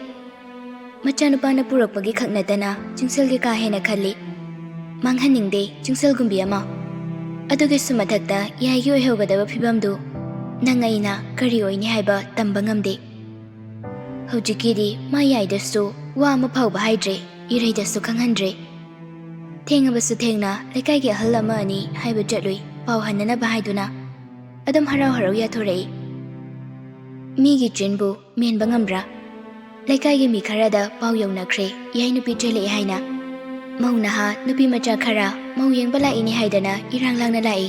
ꯃꯆꯥꯅꯨꯄꯥꯅ ꯄꯨꯔꯛꯄꯒꯤ ꯈꯛ ꯅꯠꯇꯅ ꯆꯤꯡꯁꯦꯜꯒꯤ ꯀꯥ ꯍꯦꯟꯅ ꯈꯜꯂꯤ꯫ ꯃꯥꯡꯍꯟꯅꯤꯡꯗꯦ ꯆꯤꯡꯁꯦꯜꯒꯨꯝꯕꯤ ꯑꯃ꯫ ꯑꯗꯨꯒꯤꯁꯨ ꯃꯊꯛꯇ ꯌꯥꯏꯒꯤ ꯑꯣꯏꯍꯧꯒꯗꯕ ꯐꯤꯕꯝꯗꯨ ꯅꯪ ꯑꯩꯅ ꯀꯔꯤ ꯑꯣꯏꯅꯤ ꯍꯥꯏꯕ ꯇꯝꯕ ꯉꯝꯗꯦ꯫ ꯍꯧꯖꯤꯛꯀꯤꯗꯤ ꯃꯥ ꯌꯥꯏꯗꯁꯨ ꯋꯥ ꯑꯃ ꯐꯥꯎꯕ ꯍꯥꯏꯗ꯭ꯔꯦ, ꯏꯔꯩꯗꯁꯨ ꯈꯪꯍꯟꯗ꯭ꯔꯦ꯫ ꯊꯦꯡꯉꯕꯁꯨ ꯊꯦꯡꯅ ꯂꯩꯀꯥꯏꯒꯤ ꯑꯍꯜ ꯑꯃ ꯑꯅꯤ ꯍꯥꯏꯕ ꯆꯠꯂꯨꯏ, ꯄꯥꯎ ꯍꯟꯅꯅꯕ ꯍꯥꯏꯗꯨꯅ꯫ ꯑꯗꯨꯝ ꯍꯔꯥꯎ ꯍꯔꯥꯎ ꯌꯥꯊꯣꯔꯛꯏ꯫ ꯃꯤꯒꯤ ꯆꯤꯟꯕꯨ ꯃꯦꯟꯕ ꯉꯝꯕ꯭ꯔꯥ? ꯂꯩꯀꯥꯏꯒꯤ ꯃꯤ ꯈꯔꯗ ꯄꯥꯎ ꯌꯧꯅꯈ꯭ꯔꯦ, ꯌꯥꯏ ꯅꯨꯄꯤ ꯆꯦꯜꯂꯛꯑꯦ ꯍꯥꯏꯅ꯫ ꯃꯧ ꯅꯍꯥ ꯅꯨꯄꯤ ꯃꯆꯥ ꯈꯔ ꯃꯧ ꯌꯦꯡꯕ ꯂꯥꯛꯏꯅꯦ ꯍꯥꯏꯗꯅ ꯏꯔꯥꯡ ꯂꯥꯡꯅ ꯂꯥꯛꯏ꯫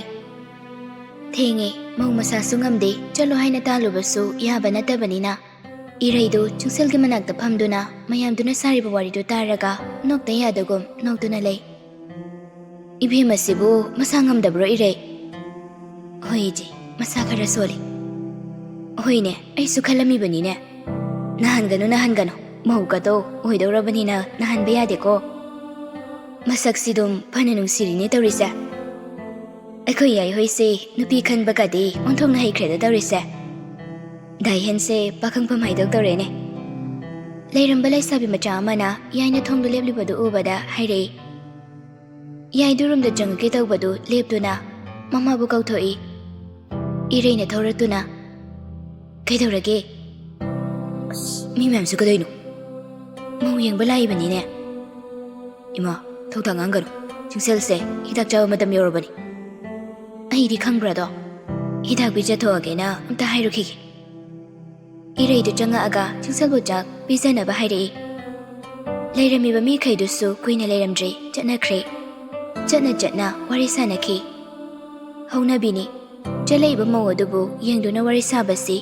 ꯊꯦꯡꯉꯦ, ꯃꯧ ꯃꯁꯥꯁꯨ ꯉꯝꯗꯦ, ꯆꯠꯂꯣ ꯍꯥꯏꯅ ꯇꯥꯜꯂꯨꯕꯁꯨ ꯌꯥꯕ ꯅꯠꯇꯕꯅꯤꯅ, ꯏꯔꯩꯗꯨ ꯆꯤꯡꯁꯦꯜꯒꯤ ꯃꯅꯥꯛꯇ ꯐꯝꯗꯨꯅ ꯃꯌꯥꯝꯗꯨꯅ ꯁꯥꯔꯤꯕ ꯋꯥꯔꯤꯗꯨ ꯇꯥꯔꯒ ꯅꯣꯛꯇ ꯌꯥꯗꯒꯨꯝ ꯅꯣꯛꯇꯨꯅ ꯂꯩ꯫ "ꯏꯕꯦꯝꯃꯁꯤꯕꯨ ꯃꯁꯥ ꯉꯝꯗꯕ꯭ꯔꯣ ꯏꯔꯩ?" ꯍꯣꯏ ꯏꯆꯦ, ꯃꯁꯥ ꯈꯔ ꯁꯣꯜꯂꯤ꯫ ꯍꯣꯏꯅꯦ, ꯑꯩꯁꯨ ꯈꯜꯂꯝꯃꯤꯕꯅꯤꯅꯦ꯫ ꯅꯥꯍꯟꯒꯅꯨ, ꯅꯥꯍꯟꯒꯅꯨ꯫ ꯃꯧꯒꯗꯣ ꯑꯣꯏꯗꯧꯔꯕꯅꯤꯅ ꯅꯥꯍꯟꯕ ꯌꯥꯗꯦꯀꯣ꯫ ꯃꯁꯛꯁꯤꯗꯨꯝ ꯐꯅ ꯅꯨꯡꯁꯤꯔꯤꯅꯦ ꯇꯧꯔꯤꯁꯦ꯫ ꯑꯩꯈꯣꯏ ꯌꯥꯏꯍꯣꯏꯁꯦ ꯅꯨꯄꯤ ꯈꯟꯕꯒꯗꯤ ꯑꯣꯟꯊꯣꯛꯅ ꯍꯩꯈ꯭ꯔꯦꯗ ꯇꯧꯔꯤꯁꯦ꯫ ꯗꯥꯏꯍꯦꯟꯁꯦ ꯄꯥꯈꯪꯐꯝ ꯍꯥꯏꯗꯣꯛꯇꯧꯔꯦꯅꯦ꯫ ꯂꯩꯔꯝꯕ ꯂꯩꯁꯥꯕꯤ ꯃꯆꯥ ꯑꯃꯅ ꯌꯥꯏꯅ ꯊꯣꯡꯗ ꯂꯦꯞꯂꯤꯕꯗꯨ ꯎꯕꯗ ꯍꯥꯏꯔꯛꯏ꯫ ꯌꯥꯏꯗꯨ ꯔꯨꯝꯗ ꯆꯪꯉꯛꯀꯦ ꯇꯧꯕꯗꯨ ꯂꯦꯞꯇꯨꯅ ꯃꯃꯥꯕꯨ ꯀꯧꯊꯣꯛꯏ꯫ ꯏꯔꯩꯅ ꯊꯧꯔꯛꯇꯨꯅ, "ꯀꯩꯗꯧꯔꯒꯦ?" "ꯑꯁ, ꯃꯤ ꯃꯌꯥꯝꯁꯤ ꯀꯗꯧꯏꯅꯣ? ꯃꯧ ꯌꯦꯡꯕ ꯂꯥꯛꯏꯕꯅꯤꯅꯦ꯫ ꯏꯃꯥ, ꯊꯧꯗꯥꯡ ꯉꯥꯡꯒꯅꯨ꯫ ꯆꯤꯡꯁꯦꯜꯁꯦ ꯍꯤꯗꯥꯛ ꯆꯥꯕ ꯃꯇꯝ ꯌꯧꯔꯕꯅꯤ꯫ ꯑꯩꯗꯤ ꯈꯪꯕ꯭ꯔꯥꯗꯣ? ꯍꯤꯗꯥꯛ ꯄꯤꯖꯊꯣꯛꯑꯒꯦꯅ ꯑꯝꯇ ꯍꯥꯏꯔꯨꯈꯤꯒꯦ꯫" ꯏꯔꯩꯗꯨ ꯆꯪꯉꯛꯑꯒ ꯆꯤꯡꯁꯦꯜꯕꯨ ꯆꯥꯛ ꯄꯤꯖꯅꯕ ꯍꯥꯏꯔꯛꯏ꯫ ꯂꯩꯔꯝꯃꯤꯕ ꯃꯤꯈꯩꯗꯨꯁꯨ ꯀꯨꯏꯅ ꯂꯩꯔꯝꯗ꯭ꯔꯦ, ꯆꯠꯅꯈ꯭ꯔꯦ꯫ ꯆꯠꯅ ꯆꯠꯅ ꯋꯥꯔꯤ ꯁꯥꯟꯅꯈꯤ꯫ ꯍꯧꯅꯕꯤꯅꯤ꯫ ꯆꯠꯂꯛꯏꯕ ꯃꯧ ꯑꯗꯨꯕꯨ ꯌꯦꯡꯗꯨꯅ ꯋꯥꯔꯤ ꯁꯥꯕꯁꯤ꯫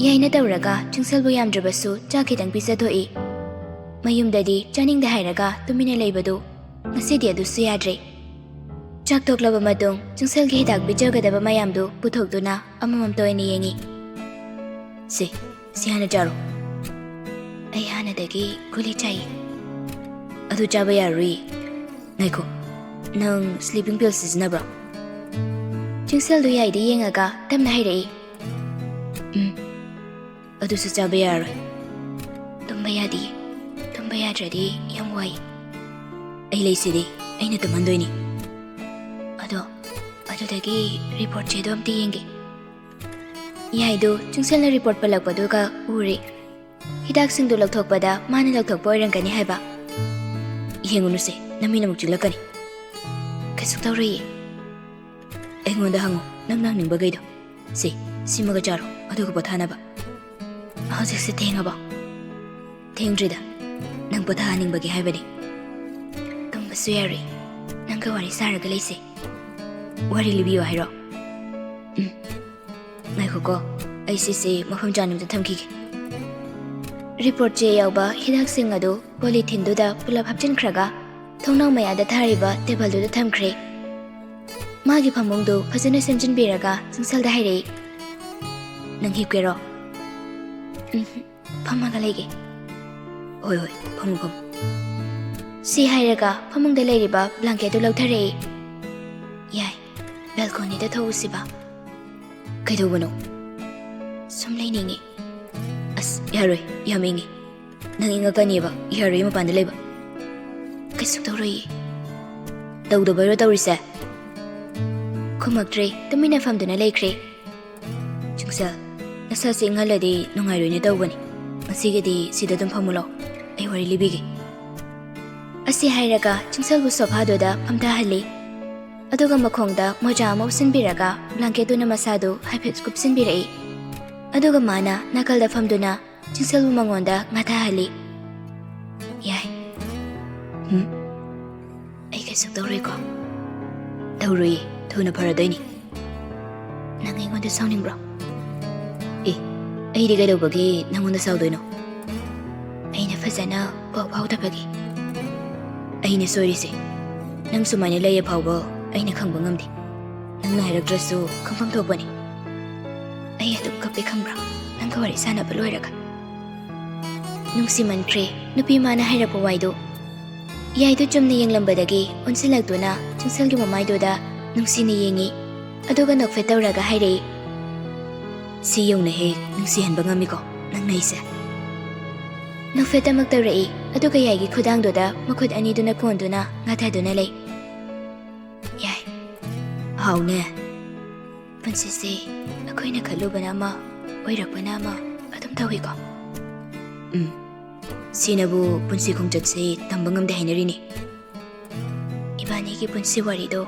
ꯌꯥꯏꯅ ꯇꯧꯔꯒ ꯆꯤꯡꯁꯦꯜꯕꯨ ꯌꯥꯝꯗ꯭ꯔꯕꯁꯨ ꯆꯥꯛ ꯈꯤꯇꯪ ꯄꯤꯖꯊꯣꯛꯏ꯫ ꯃꯌꯨꯝꯗꯗꯤ ꯆꯥꯅꯤꯡꯗꯦ ꯍꯥꯏꯔꯒ ꯇꯨꯃꯤꯟꯅ ꯂꯩꯕꯗꯨ ꯉꯁꯤꯗꯤ ꯑꯗꯨꯁꯨ ꯌꯥꯗ꯭ꯔꯦ꯫ ꯆꯥꯛ ꯇꯣꯛꯂꯕ ꯃꯇꯨꯡ ꯆꯤꯡꯁꯦꯜꯒꯤ ꯍꯤꯗꯥꯛ ꯄꯤꯖꯒꯗꯕ ꯃꯌꯥꯝꯗꯨ ꯄꯨꯊꯣꯛꯇꯨꯅ ꯑꯃꯃꯝꯇ ꯑꯣꯏꯅ ꯌꯦꯡꯉꯤ꯫ "ꯁꯦ, ꯁꯤ ꯍꯥꯟꯅ ꯆꯥꯔꯣ꯫" "ꯑꯩ ꯍꯥꯟꯅꯗꯒꯤ ꯒꯨꯂꯤ ꯆꯥꯏꯌꯦ꯫" "ꯑꯗꯨ ꯆꯥꯕ ꯌꯥꯔꯣꯏ꯫" "ꯉꯥꯏꯈꯣ, ꯅꯪ sleeping pill ꯁꯤꯖꯤꯟꯅꯕ꯭ꯔꯣ?" ꯆꯤꯡꯁꯦꯜꯗꯨ ꯌꯥꯏꯗ ꯌꯦꯡꯉꯒ ꯇꯞꯅ ꯍꯥꯏꯔꯛꯏ꯫ "ꯎꯝ, ꯑꯗꯨꯁꯨ ꯆꯥꯕ ꯌꯥꯔꯣꯏ꯫" "ꯇꯨꯝꯕ ꯌꯥꯗꯤꯌꯦ꯫ ꯇꯨꯝꯕ ꯌꯥꯗ꯭ꯔꯗꯤ ꯌꯥꯝ ꯋꯥꯏ꯫" "ꯑꯩ ꯂꯩꯁꯤꯗꯤ, ꯑꯩꯅ ꯇꯨꯝꯍꯟꯗꯣꯏꯅꯤ꯫" "ꯑꯗꯣ, ꯑꯗꯨꯗꯒꯤ report ꯆꯦꯗꯣ ꯑꯝꯇ ꯌꯦꯡꯒꯦ꯫" ꯌꯥꯏꯗꯨ ꯆꯤꯡꯁꯦꯜꯅ report ꯄꯜꯂꯛꯄꯗꯨꯒ ꯎꯔꯦ꯫ ꯍꯤꯗꯥꯛꯁꯤꯡꯗꯨ ꯂꯧꯊꯣꯛꯄꯗ ꯃꯥꯅ ꯂꯧꯊꯣꯛꯄ ꯑꯣꯏꯔꯝꯒꯅꯤ ꯍꯥꯏꯕ꯫ "ꯌꯦꯡꯉꯨꯅꯨꯁꯦ, ꯅꯃꯤꯠꯅ ꯑꯃꯨꯛ ꯆꯤꯛꯂꯛꯀꯅꯤ꯫" "ꯀꯩꯁꯨ ꯇꯧꯔꯣꯏꯌꯦ꯫" "ꯑꯩꯉꯣꯟꯗ ꯍꯪꯉꯨ, ꯅꯪ ꯅꯪꯅꯤꯡꯕꯈꯩꯗꯣ꯫ ꯁꯦ, ꯁꯤꯃꯒ ꯆꯥꯔꯣ, ꯑꯗꯨꯒ ꯄꯣꯊꯥꯅꯕ꯫" "ꯍꯧꯖꯤꯛꯁꯦ ꯊꯦꯡꯉꯕꯣ?" "ꯊꯦꯡꯗ꯭ꯔꯤꯗ, ꯅꯪ ꯄꯣꯊꯥꯍꯟꯅꯤꯡꯕꯒꯤ ꯍꯥꯏꯕꯅꯤ꯫" "ꯇꯨꯝꯕꯁꯨ ꯌꯥꯔꯣꯏ, ꯅꯪꯒ ꯋꯥꯔꯤ ꯁꯥꯔꯒ ꯂꯩꯁꯦ꯫" "ꯋꯥꯔꯤ ꯂꯤꯕꯤꯌꯨ ꯍꯥꯏꯔꯣ?" "ꯎꯝ꯫ ꯉꯥꯏꯈꯣꯀꯣ, ꯑꯩ ꯁꯤꯁꯦ ꯃꯐꯝ ꯆꯥꯅ ꯑꯝꯇ ꯊꯝꯈꯤꯒꯦ꯫" Report ꯆꯦ ꯌꯥꯎꯕ ꯍꯤꯗꯥꯛꯁꯤꯡ ꯑꯗꯨ polythene ꯗꯨꯗ ꯄꯨꯂꯞ ꯍꯥꯞꯆꯤꯟꯈ꯭ꯔꯒ ꯊꯣꯡꯅꯥꯎ ꯃꯌꯥꯗ ꯊꯥꯔꯤꯕ table ꯗꯨꯗ ꯊꯝꯈ꯭ꯔꯦ꯫ ꯃꯥꯒꯤ ꯐꯃꯨꯡꯗꯨ ꯐꯖꯅ ꯁꯦꯝꯖꯤꯟꯕꯤꯔꯒ ꯆꯤꯡꯁꯜꯗ ꯍꯥꯏꯔꯛꯏ, "ꯅꯪ ꯍꯤꯞꯀꯦꯔꯣ?" "ꯎꯝ, ꯐꯝꯃꯒ ꯂꯩꯒꯦ꯫" "ꯍꯣꯏ, ꯍꯣꯏ, ꯐꯝꯃꯨ, ꯐꯝꯃꯨ꯫" ꯁꯤ ꯍꯥꯏꯔꯒ ꯐꯃꯨꯡꯗ ꯂꯩꯔꯤꯕ ꯕ꯭ꯂꯥꯡꯀꯦꯠꯇꯨ ꯂꯧꯊꯔꯛꯏ꯫ "ꯌꯥꯏ, ꯕꯦꯜꯀꯣꯅꯤꯗ ꯊꯣꯛꯎꯁꯤꯕ꯫" "ꯀꯩꯗꯧꯕꯅꯣ?" "ꯁꯨꯝ ꯂꯩꯅꯤꯡꯉꯤ꯫" "ꯑꯁ, ꯌꯥꯔꯣꯏ, ꯌꯥꯝ ꯏꯪꯉꯤ꯫ ꯅꯪ ꯏꯪꯉꯛꯀꯅꯤꯕ, ꯌꯥꯔꯣꯏ ꯃꯄꯥꯟꯗ ꯂꯩꯕ꯫" "ꯀꯩꯁꯨ ꯇꯧꯔꯣꯏꯌꯦ꯫" "ꯇꯧꯗꯕꯩꯔꯣ ꯇꯧꯔꯤꯁꯦ?" ꯈꯨꯝꯃꯛꯇ꯭ꯔꯦ, ꯇꯨꯃꯤꯟꯅ ꯐꯝꯗꯨꯅ ꯂꯩꯈ꯭ꯔꯦ꯫ "ꯆꯤꯡꯁꯜ, ꯅꯁꯥꯁꯦ ꯏꯪꯍꯜꯂꯗꯤ ꯅꯨꯡꯉꯥꯏꯔꯣꯏꯅꯦ ꯇꯧꯕꯅꯤ꯫ ꯉꯁꯤꯒꯤꯗꯤ ꯁꯤꯗ ꯑꯗꯨꯝ ꯐꯝꯃꯨ ꯂꯥꯎ, ꯑꯩ ꯋꯥꯔꯤ ꯂꯤꯕꯤꯒꯦ꯫" ꯑꯁꯤ ꯍꯥꯏꯔꯒ ꯆꯤꯡꯁꯜꯕꯨ ꯁꯣꯐꯥꯗꯨꯗ ꯐꯝꯊꯍꯜꯂꯤ꯫ ꯑꯗꯨꯒ ꯃꯈꯣꯡꯗ ꯃꯣꯖꯥ ꯑꯃ ꯎꯞꯁꯤꯟꯕꯤꯔꯒ ꯕ꯭ꯂꯥꯡꯀꯦꯠꯇꯨꯅ ꯃꯁꯥꯗꯨ ꯍꯥꯏꯐꯦꯠ ꯀꯨꯞꯁꯤꯟꯕꯤꯔꯛꯏ꯫ ꯑꯗꯨꯒ ꯃꯥꯅ ꯅꯥꯀꯜꯗ ꯐꯝꯗꯨꯅ ꯆꯤꯡꯁꯜꯕꯨ ꯃꯉꯣꯟꯗ ꯉꯥꯊꯍꯜꯂꯤ꯫ "ꯌꯥꯏ꯫ ꯍꯨꯝ? ꯑꯩ ꯀꯩꯁꯨ ꯇꯧꯔꯣꯏꯀꯣ?" "ꯇꯧꯔꯣꯏꯌꯦ, ꯊꯨꯅ ꯐꯔꯗꯣꯏꯅꯤ꯫" "ꯅꯪ ꯑꯩꯉꯣꯟꯗ ꯁꯥꯎꯅꯤꯡꯕ꯭ꯔꯣ?" "ꯑꯦ, ꯑꯩꯗꯤ ꯀꯩꯗꯧꯕꯒꯤ ꯅꯪꯉꯣꯟꯗ ꯁꯥꯎꯗꯣꯏꯅꯣ?" "ꯑꯩꯅ ꯐꯖꯅ ꯄꯥꯎ ꯐꯥꯎꯗꯕꯒꯤ꯫" "ꯑꯩꯅ ꯁꯣꯏꯔꯤꯁꯦ꯫ ꯅꯪ ꯁꯨꯃꯥꯏꯅ ꯂꯩꯌꯦ ꯐꯥꯎꯕ ꯑꯩꯅ ꯈꯪꯕ ꯉꯝꯗꯦ꯫ ꯅꯪꯅ ꯍꯥꯏꯔꯛꯇ꯭ꯔꯁꯨ ꯈꯪꯐꯝ ꯊꯣꯛꯄꯅꯤ꯫ ꯑꯩ ꯑꯗꯨꯝ ꯀꯞꯄꯦ ꯈꯪꯕ꯭ꯔꯥ, ꯅꯪꯒ ꯋꯥꯔꯤ ꯁꯥꯟꯅꯕ ꯂꯣꯏꯔꯒ?" ꯅꯨꯡꯁꯤꯃꯟꯈ꯭ꯔꯦ ꯅꯨꯄꯤ ꯃꯥꯅ ꯍꯥꯏꯔꯛꯄ ꯋꯥꯏꯗꯣ꯫ ꯌꯥꯏꯗꯨ ꯆꯨꯝꯅ ꯌꯦꯡꯂꯝꯕꯗꯒꯤ ꯑꯣꯟꯁꯤꯜꯂꯛꯇꯨꯅ ꯆꯤꯡꯁꯜꯒꯤ ꯃꯃꯥꯏꯗꯨꯗ ꯅꯨꯡꯁꯤꯅ ꯌꯦꯡꯉꯤ꯫ ꯑꯗꯨꯒ ꯅꯣꯛꯐꯦꯠ ꯇꯧꯔꯒ ꯍꯥꯏꯔꯛꯏ, "ꯁꯤ ꯌꯧꯅ ꯍꯦꯛ ꯅꯨꯡꯁꯤꯍꯟꯕ ꯉꯝꯃꯤꯀꯣ ꯅꯪꯅ ꯑꯩꯁꯦ?" ꯅꯣꯛꯐꯦꯠ ꯑꯃꯨꯛ ꯇꯧꯔꯛꯏ, ꯑꯗꯨꯒ ꯌꯥꯏꯒꯤ ꯈꯨꯗꯥꯡꯗꯨꯗ ꯃꯈꯨꯠ ꯑꯅꯤꯗꯨꯅ ꯀꯣꯟꯗꯨꯅ ꯉꯥꯊꯗꯨꯅ ꯂꯩ꯫ "ꯌꯥꯏ, ꯍꯥꯎꯅꯦ꯫ ꯄꯨꯟꯁꯤꯁꯦ ꯑꯩꯈꯣꯏꯅ ꯈꯜꯂꯨꯕꯅ ꯑꯃ, ꯑꯣꯏꯔꯛꯄꯅ ꯑꯃ ꯑꯗꯨꯝ ꯇꯧꯏꯀꯣ꯫" "ꯎꯝ, ꯁꯤꯅꯕꯨ ꯄꯨꯟꯁꯤ ꯈꯣꯡꯆꯠꯁꯦ ꯇꯝꯕ ꯉꯝꯗꯦ ꯍꯥꯏꯅꯔꯤꯅꯤ꯫" "ꯏꯕꯥꯅꯤꯒꯤ ꯄꯨꯟꯁꯤ ꯋꯥꯔꯤꯗꯣ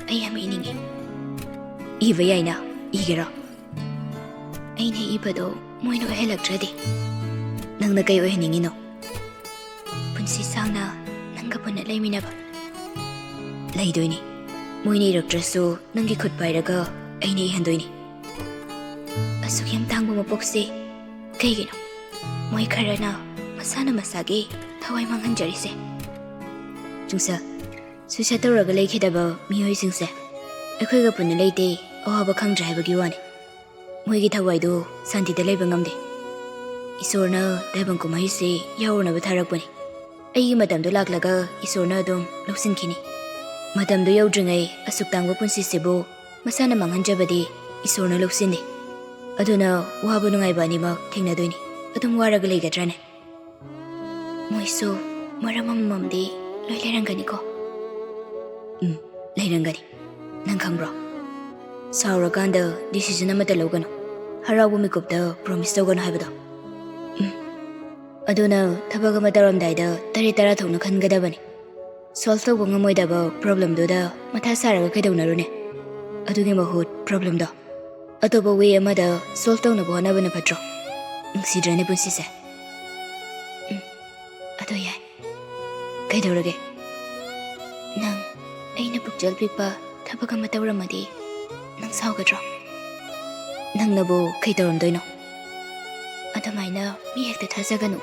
ꯑꯩ ꯌꯥꯝ ꯏꯅꯤꯡꯉꯤ꯫" "ꯏꯕ ꯌꯥꯏꯅ, ꯏꯒꯦꯔꯣ?" "ꯑꯩꯅ ꯏꯕꯗꯣ ꯃꯣꯏꯅ ꯑꯣꯏꯍꯜꯂꯛꯇ꯭ꯔꯗꯤ?" "ꯅꯪꯅ ꯀꯩ ꯑꯣꯏꯍꯟꯅꯤꯡꯉꯤꯅꯣ?" "ꯄꯨꯟꯁꯤ ꯁꯥꯡꯅ ꯅꯪꯒ ꯄꯨꯟꯅ ꯂꯩꯃꯤꯟꯅꯕ꯫" "ꯂꯩꯗꯣꯏꯅꯤ꯫ ꯃꯣꯏꯅ ꯏꯔꯛꯇ꯭ꯔꯁꯨ ꯅꯪꯒꯤ ꯈꯨꯠ ꯄꯥꯏꯔꯒ ꯑꯩꯅ ꯏꯍꯟꯗꯣꯏꯅꯤ꯫" "ꯑꯁꯨꯛ ꯌꯥꯝ ꯇꯥꯡꯕ ꯃꯄꯣꯛꯁꯦ ꯀꯩꯒꯤꯅꯣ ꯃꯣꯏ ꯈꯔꯅ ꯃꯁꯥꯅ ꯃꯁꯥꯒꯤ ꯊꯋꯥꯏ ꯃꯥꯡꯍꯟꯖꯔꯤꯁꯦ?" "ꯆꯤꯡꯁꯜ, ꯁꯨꯏꯁꯥꯏꯠ ꯇꯧꯔꯒ ꯂꯩꯈꯤꯗꯕ ꯃꯤꯑꯣꯏꯁꯤꯡꯁꯦ ꯑꯩꯈꯣꯏꯒ ꯄꯨꯟꯅ ꯂꯩꯇꯦ, ꯑꯋꯥꯕ ꯈꯪꯗ꯭ꯔꯦ ꯍꯥꯏꯕꯒꯤ ꯋꯥꯅꯤ꯫ ꯃꯣꯏꯒꯤ ꯊꯋꯥꯏꯗꯨ ꯁꯥꯟꯇꯤꯗ ꯂꯩꯕ ꯉꯝꯗꯦ꯫ ꯏꯁꯣꯔꯅ ꯇꯥꯏꯕꯪ ꯀꯨꯝꯍꯩꯁꯤ ꯌꯥꯎꯔꯨꯅꯕ ꯊꯥꯔꯛꯄꯅꯤ꯫ ꯑꯩꯒꯤ ꯃꯇꯝꯗꯨ ꯂꯥꯛꯂꯒ ꯏꯁꯣꯔꯅ ꯑꯗꯨꯝ ꯂꯧꯁꯤꯟꯈꯤꯅꯤ꯫ ꯃꯇꯝꯗꯨ ꯌꯧꯗ꯭ꯔꯤꯉꯩ ꯑꯁꯨꯛ ꯇꯥꯡꯕ ꯄꯨꯟꯁꯤꯁꯤꯕꯨ ꯃꯁꯥꯅ ꯃꯥꯡꯍꯟꯖꯕꯗꯤ ꯏꯁꯣꯔꯅ ꯂꯧꯁꯤꯟꯗꯦ꯫ ꯑꯗꯨꯅ ꯋꯥꯕ ꯅꯨꯡꯉꯥꯏꯕ ꯑꯅꯤꯃꯛ ꯊꯦꯡꯅꯗꯣꯏꯅꯤ꯫ ꯑꯗꯨꯝ ꯋꯥꯔꯒ ꯂꯩꯒꯗ꯭ꯔꯥꯅꯦ? ꯃꯣꯏꯁꯨ ꯃꯔꯝ ꯑꯃꯃꯝꯗꯤ ꯂꯣꯏ ꯂꯩꯔꯝꯒꯅꯤꯀꯣ? ꯎꯝ, ꯂꯩꯔꯝꯒꯅꯤ꯫ ꯅꯪ ꯈꯪꯕ꯭ꯔꯣ? ꯁꯥꯎꯔꯀꯥꯟꯗ decision ꯑꯃꯠꯇ ꯂꯧꯒꯅꯨ꯫ ꯍꯔꯥꯎꯕ ꯃꯤꯀꯨꯞꯇ promise ꯇꯧꯒꯅꯨ ꯍꯥꯏꯕꯗꯣ꯫ ꯎꯝ꯫ ꯑꯗꯨꯅ ꯊꯕꯛ ꯑꯃ ꯇꯧꯔꯝꯗꯥꯏꯗ ꯇꯔꯦꯠ ꯇꯔꯥ ꯊꯣꯛꯅ ꯈꯟꯒꯗꯕꯅꯤ꯫ Solve ꯇꯧꯕ ꯉꯝꯃꯣꯏꯗꯕ problemꯗꯨꯗ ꯃꯊꯥ ꯁꯥꯔꯒ ꯀꯩꯗꯧꯅꯔꯨꯅꯤ? ꯑꯗꯨꯒꯤ ꯃꯍꯨꯠ problemꯗꯣ ꯑꯇꯣꯞꯄ way ꯑꯃꯗ solve ꯇꯧꯅꯕ ꯍꯣꯠꯅꯕꯅ ꯐꯠꯇ꯭ꯔꯣ? ꯅꯨꯡꯁꯤꯗ꯭ꯔꯅꯦ ꯄꯨꯟꯁꯤꯁꯦ? ꯎꯝ, ꯑꯗꯣ ꯌꯥꯏ꯫ ꯀꯩꯗꯧꯔꯒꯦ? ꯅꯪ ꯑꯩꯅ ꯄꯨꯛꯆꯦꯜ ꯄꯤꯛꯄ ꯊꯕꯛ ꯑꯃ ꯇꯧꯔꯝꯃꯗꯤ ꯅꯪ ꯁꯥꯎꯒꯗ꯭ꯔꯣ? ꯅꯪꯅꯕꯨ ꯀꯩ ꯇꯧꯔꯝꯗꯣꯏꯅꯣ? ꯑꯗꯨꯃꯥꯏꯅ ꯃꯤ ꯍꯦꯛꯇ ꯊꯥꯖꯒꯅꯨ꯫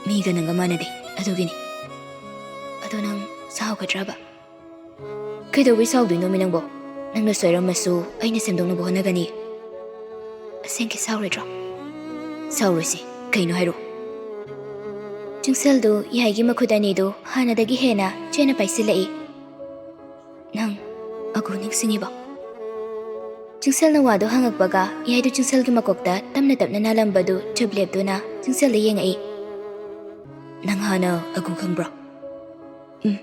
ꯃꯤꯒ ꯅꯪꯒ ꯃꯥꯟꯅꯗꯦ, ꯑꯗꯨꯒꯤꯅꯤ꯫ ꯑꯗꯣ ꯅꯪ ꯁꯥꯎꯒꯗ꯭ꯔꯕ? ꯀꯩꯗꯧꯕꯩ ꯁꯥꯎꯗꯣꯏꯅꯣꯃꯤ ꯅꯪꯕꯣ? ꯅꯪꯅ ꯁꯣꯏꯔꯝꯃꯁꯨ ꯑꯩꯅ ꯁꯦꯝꯗꯣꯛꯅꯕ ꯍꯣꯠꯅꯒꯅꯤ꯫ ꯑꯁꯦꯡꯀꯤ ꯁꯥꯎꯔꯣꯏꯗ꯭ꯔꯣ? ꯁꯥꯎꯔꯣꯏꯁꯤ, ꯀꯩꯅꯣ ꯍꯥꯏꯔꯣ꯫ ꯆꯤꯡꯁꯜꯗꯨ ꯌꯥꯏꯒꯤ ꯃꯈꯨꯠ ꯑꯅꯤꯗꯨ ꯍꯥꯟꯅꯗꯒꯤ ꯍꯦꯟꯅ ꯆꯦꯠꯅ ꯄꯥꯏꯁꯤꯜꯂꯛꯏ꯫ ꯅꯪ ꯑꯒꯨ ꯅꯤꯡꯁꯤꯡꯉꯤꯕꯣ? ꯆꯤꯡꯁꯜꯅ ꯋꯥꯗꯨ ꯍꯪꯉꯛꯄꯒ ꯌꯥꯏꯗꯨ ꯆꯤꯡꯁꯜꯒꯤ ꯃꯀꯣꯛꯇ ꯇꯞꯅ ꯇꯞꯅ ꯅꯥꯜꯂꯝꯕꯗꯨ ꯆꯨꯞ ꯂꯦꯞꯇꯨꯅ ꯆꯤꯡꯁꯜꯗ ꯌꯦꯡꯉꯛꯏ꯫ ꯅꯪ ꯍꯥꯟꯅ ꯑꯒꯨ ꯈꯪꯕ꯭ꯔꯣ? ꯎꯝ꯫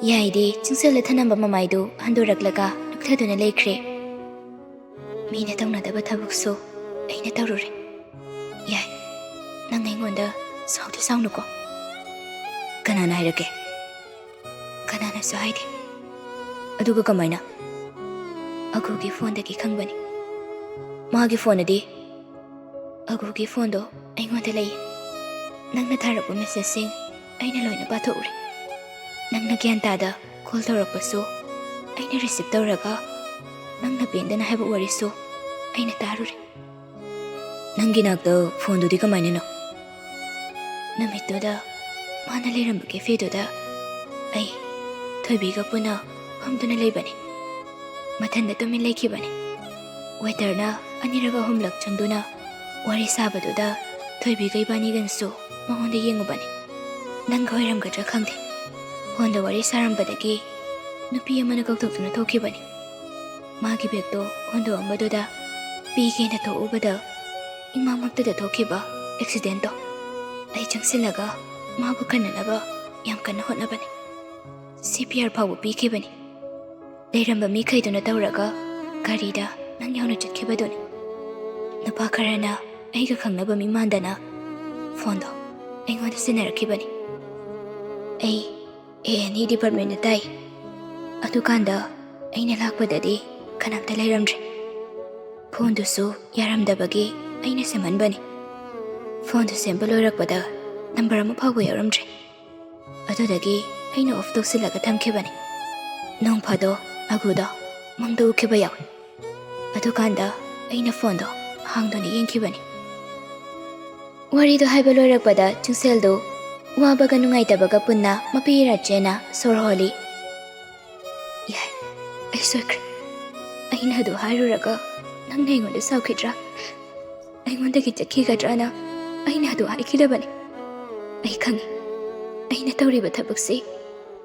ꯌꯥꯏꯗꯤ ꯆꯤꯡꯁꯜꯗ ꯊꯅꯝꯕ ꯃꯃꯥꯏꯗꯨ ꯍꯟꯗꯣꯔꯛꯂꯒ ꯂꯨꯞꯊꯗꯨꯅ ꯂꯩꯈ꯭ꯔꯦ꯫ ꯃꯤꯅ ꯇꯧꯅꯗꯕ ꯊꯕꯛꯁꯨ ꯑꯩꯅ ꯇꯧꯔꯨꯔꯦ꯫ ꯌꯥꯏ, ꯅꯪ ꯑꯩꯉꯣꯟꯗ ꯁꯥꯎꯗꯤ ꯁꯥꯎꯅꯨꯀꯣ꯫ ꯀꯅꯥꯅ ꯍꯥꯏꯔꯛꯀꯦ? ꯀꯅꯥꯅꯁꯨ ꯍꯥꯏꯗꯦ꯫ ꯑꯗꯨꯒ ꯀꯃꯥꯏꯅ? ꯑꯒꯨꯒꯤ phoneꯗꯒꯤ ꯈꯪꯕꯅꯤ꯫ ꯃꯥꯒꯤ phoneꯅꯗꯤ? ꯑꯒꯨꯒꯤ phoneꯗꯣ ꯑꯩꯉꯣꯟꯗ ꯂꯩ꯫ ꯅꯪꯅ ꯊꯥꯔꯛꯄ messageꯁꯤꯡ ꯑꯩꯅ ꯂꯣꯏꯅ ꯄꯥꯊꯣꯛꯎꯔꯦ꯫ ꯅꯪꯅ ꯒ꯭ꯌꯥꯟ ꯇꯥꯗ call ꯇꯧꯔꯛꯄꯁꯨ ꯑꯩꯅ receive ꯇꯧꯔꯒ ꯅꯪꯅ ꯄꯦꯟꯗꯅ ꯍꯥꯏꯕ ꯋꯥꯔꯤꯁꯨ ꯑꯩꯅ ꯇꯥꯔꯨꯔꯦ꯫ ꯅꯪꯒꯤ ꯅꯥꯛꯇ phoneꯗꯨꯗꯤ ꯀꯃꯥꯏꯅꯅꯣ? ꯅꯨꯃꯤꯠꯇꯨꯗ ꯃꯥꯅ ꯂꯩꯔꯝꯕ cafeꯗꯨꯗ ꯑꯩ ꯊꯣꯏꯕꯤꯒ ꯄꯨꯟꯅ ꯐꯝꯗꯨꯅ ꯂꯩꯕꯅꯤ꯫ ꯃꯊꯟꯗ ꯇꯨꯃꯤꯟ ꯂꯩꯈꯤꯕꯅꯤ꯫ ꯋꯦꯇꯔꯅ ꯑꯅꯤꯔꯛ ꯑꯍꯨꯝꯂꯛ ꯆꯪꯗꯨꯅ ꯋꯥꯔꯤ ꯁꯥꯕꯗꯨꯗ ꯊꯣꯏꯕꯤꯒ ꯏꯕꯥꯅꯤꯒꯅꯁꯨ ꯃꯉꯣꯟꯗ ꯌꯦꯡꯉꯨꯕꯅꯤ꯫ ꯅꯪꯒ ꯑꯣꯏꯔꯝꯒꯗ꯭ꯔꯥ ꯈꯪꯗꯦ, ꯐꯣꯟꯗ ꯋꯥꯔꯤ ꯁꯥꯔꯝꯕꯗꯒꯤ ꯅꯨꯄꯤ ꯑꯃꯅ ꯀꯧꯊꯣꯛꯇꯨꯅ ꯊꯣꯛꯈꯤꯕꯅꯤ꯫ ꯃꯥꯒꯤ ꯕꯦꯒꯇꯣ ꯍꯨꯟꯗꯣꯛꯑꯝꯕꯗꯨꯗ ꯄꯤꯒꯦꯅ ꯊꯣꯛꯎꯕꯗ ꯏꯃꯥꯃꯛꯇꯗ ꯊꯣꯛꯈꯤꯕ ꯑꯦꯛꯁꯤꯗꯦꯟꯇꯣ꯫ ꯑꯩ ꯆꯪꯁꯤꯜꯂꯒ ꯃꯥꯕꯨ ꯀꯟꯅꯅꯕ ꯌꯥꯝ ꯀꯟꯅ ꯍꯣꯠꯅꯕꯅꯤ꯫ ꯁꯤ ꯄꯤ ꯑꯥꯔ ꯐꯥꯎꯕ ꯄꯤꯈꯤꯕꯅꯤ꯫ ꯂꯩꯔꯝꯕ ꯃꯤꯈꯩꯗꯨꯅ ꯇꯧꯔꯒ ꯒꯥꯔꯤꯗ ꯅꯪ ꯌꯥꯎꯅ ꯆꯠꯈꯤꯕꯗꯨꯅꯤ꯫ ꯅꯨꯄꯥ ꯈꯔꯅ ꯑꯩꯒ ꯈꯪꯅꯕ ꯃꯤ ꯃꯥꯟꯗꯅ ꯐꯣꯟꯗꯣ ꯑꯩꯉꯣꯟꯗ ꯁꯤꯟꯅꯔꯛꯈꯤꯕꯅꯤ꯫ ꯑꯩ ꯑꯦ ꯑꯦꯟ ꯏ ꯗꯤꯄꯥꯔꯠꯃꯦꯟꯗ ꯇꯥꯏ꯫ ꯑꯗꯨꯀꯥꯟꯗ ꯑꯩꯅ ꯂꯥꯛꯄꯗꯗꯤ ꯀꯅꯥꯝꯇ ꯂꯩꯔꯝꯗ꯭ꯔꯦ꯫ ꯐꯣꯟꯗꯨꯁꯨ ꯌꯥꯔꯝꯗꯕꯒꯤ ꯑꯩꯅ ꯁꯦꯝꯍꯟꯕꯅꯤ꯫ ꯐꯣꯟꯗꯨ ꯁꯦꯝꯕ ꯂꯣꯏꯔꯛꯄꯗ ꯅꯝꯕꯔ ꯑꯃ ꯐꯥꯎꯕ ꯌꯥꯎꯔꯝꯗ꯭ꯔꯦ꯫ ꯑꯗꯨꯗꯒꯤ ꯑꯩꯅ ꯑꯣꯐ ꯇꯧꯁꯤꯜꯂꯒ ꯊꯝꯈꯤꯕꯅꯤ꯫ ꯅꯣꯡ ꯐꯥꯗꯣꯛ ꯑꯒꯨꯗꯣ ꯃꯪꯗ ꯎꯈꯤꯕ ꯌꯥꯎꯏ꯫ ꯑꯗꯨꯀꯥꯟꯗ ꯑꯩꯅ ꯐꯣꯟꯗꯣ ꯍꯥꯡꯗꯨꯅ ꯌꯦꯡꯈꯤꯕꯅꯤ꯫ ꯋꯥꯔꯤꯗꯣ ꯍꯥꯏꯕ ꯂꯣꯏꯔꯛꯄꯗ ꯆꯤꯡꯁꯦꯜꯗꯨ ꯋꯥꯕꯒ ꯅꯨꯡꯉꯥꯏꯇꯕꯒ ꯄꯨꯟꯅ ꯃꯄꯤ ꯏꯔꯥ ꯆꯦꯟꯅ ꯁꯣꯔ ꯍꯣꯜꯂꯤ꯫ "ꯌꯥꯏ, ꯑꯩ ꯁꯣꯏꯈ꯭ꯔꯦ꯫ ꯑꯩꯅ ꯑꯗꯨ ꯍꯥꯏꯔꯨꯔꯒ ꯅꯪꯅ ꯑꯩꯉꯣꯟꯗ ꯁꯥꯎꯈꯤꯗ꯭ꯔꯥ? ꯑꯩꯉꯣꯟꯗꯒꯤ ꯆꯠꯈꯤꯒꯗ꯭ꯔꯥꯅ ꯑꯩꯅ ꯑꯗꯨ ꯍꯥꯏꯈꯤꯗꯕꯅꯤ꯫ ꯑꯩ ꯈꯪꯉꯤ, ꯑꯩꯅ ꯇꯧꯔꯤꯕ ꯊꯕꯛꯁꯤ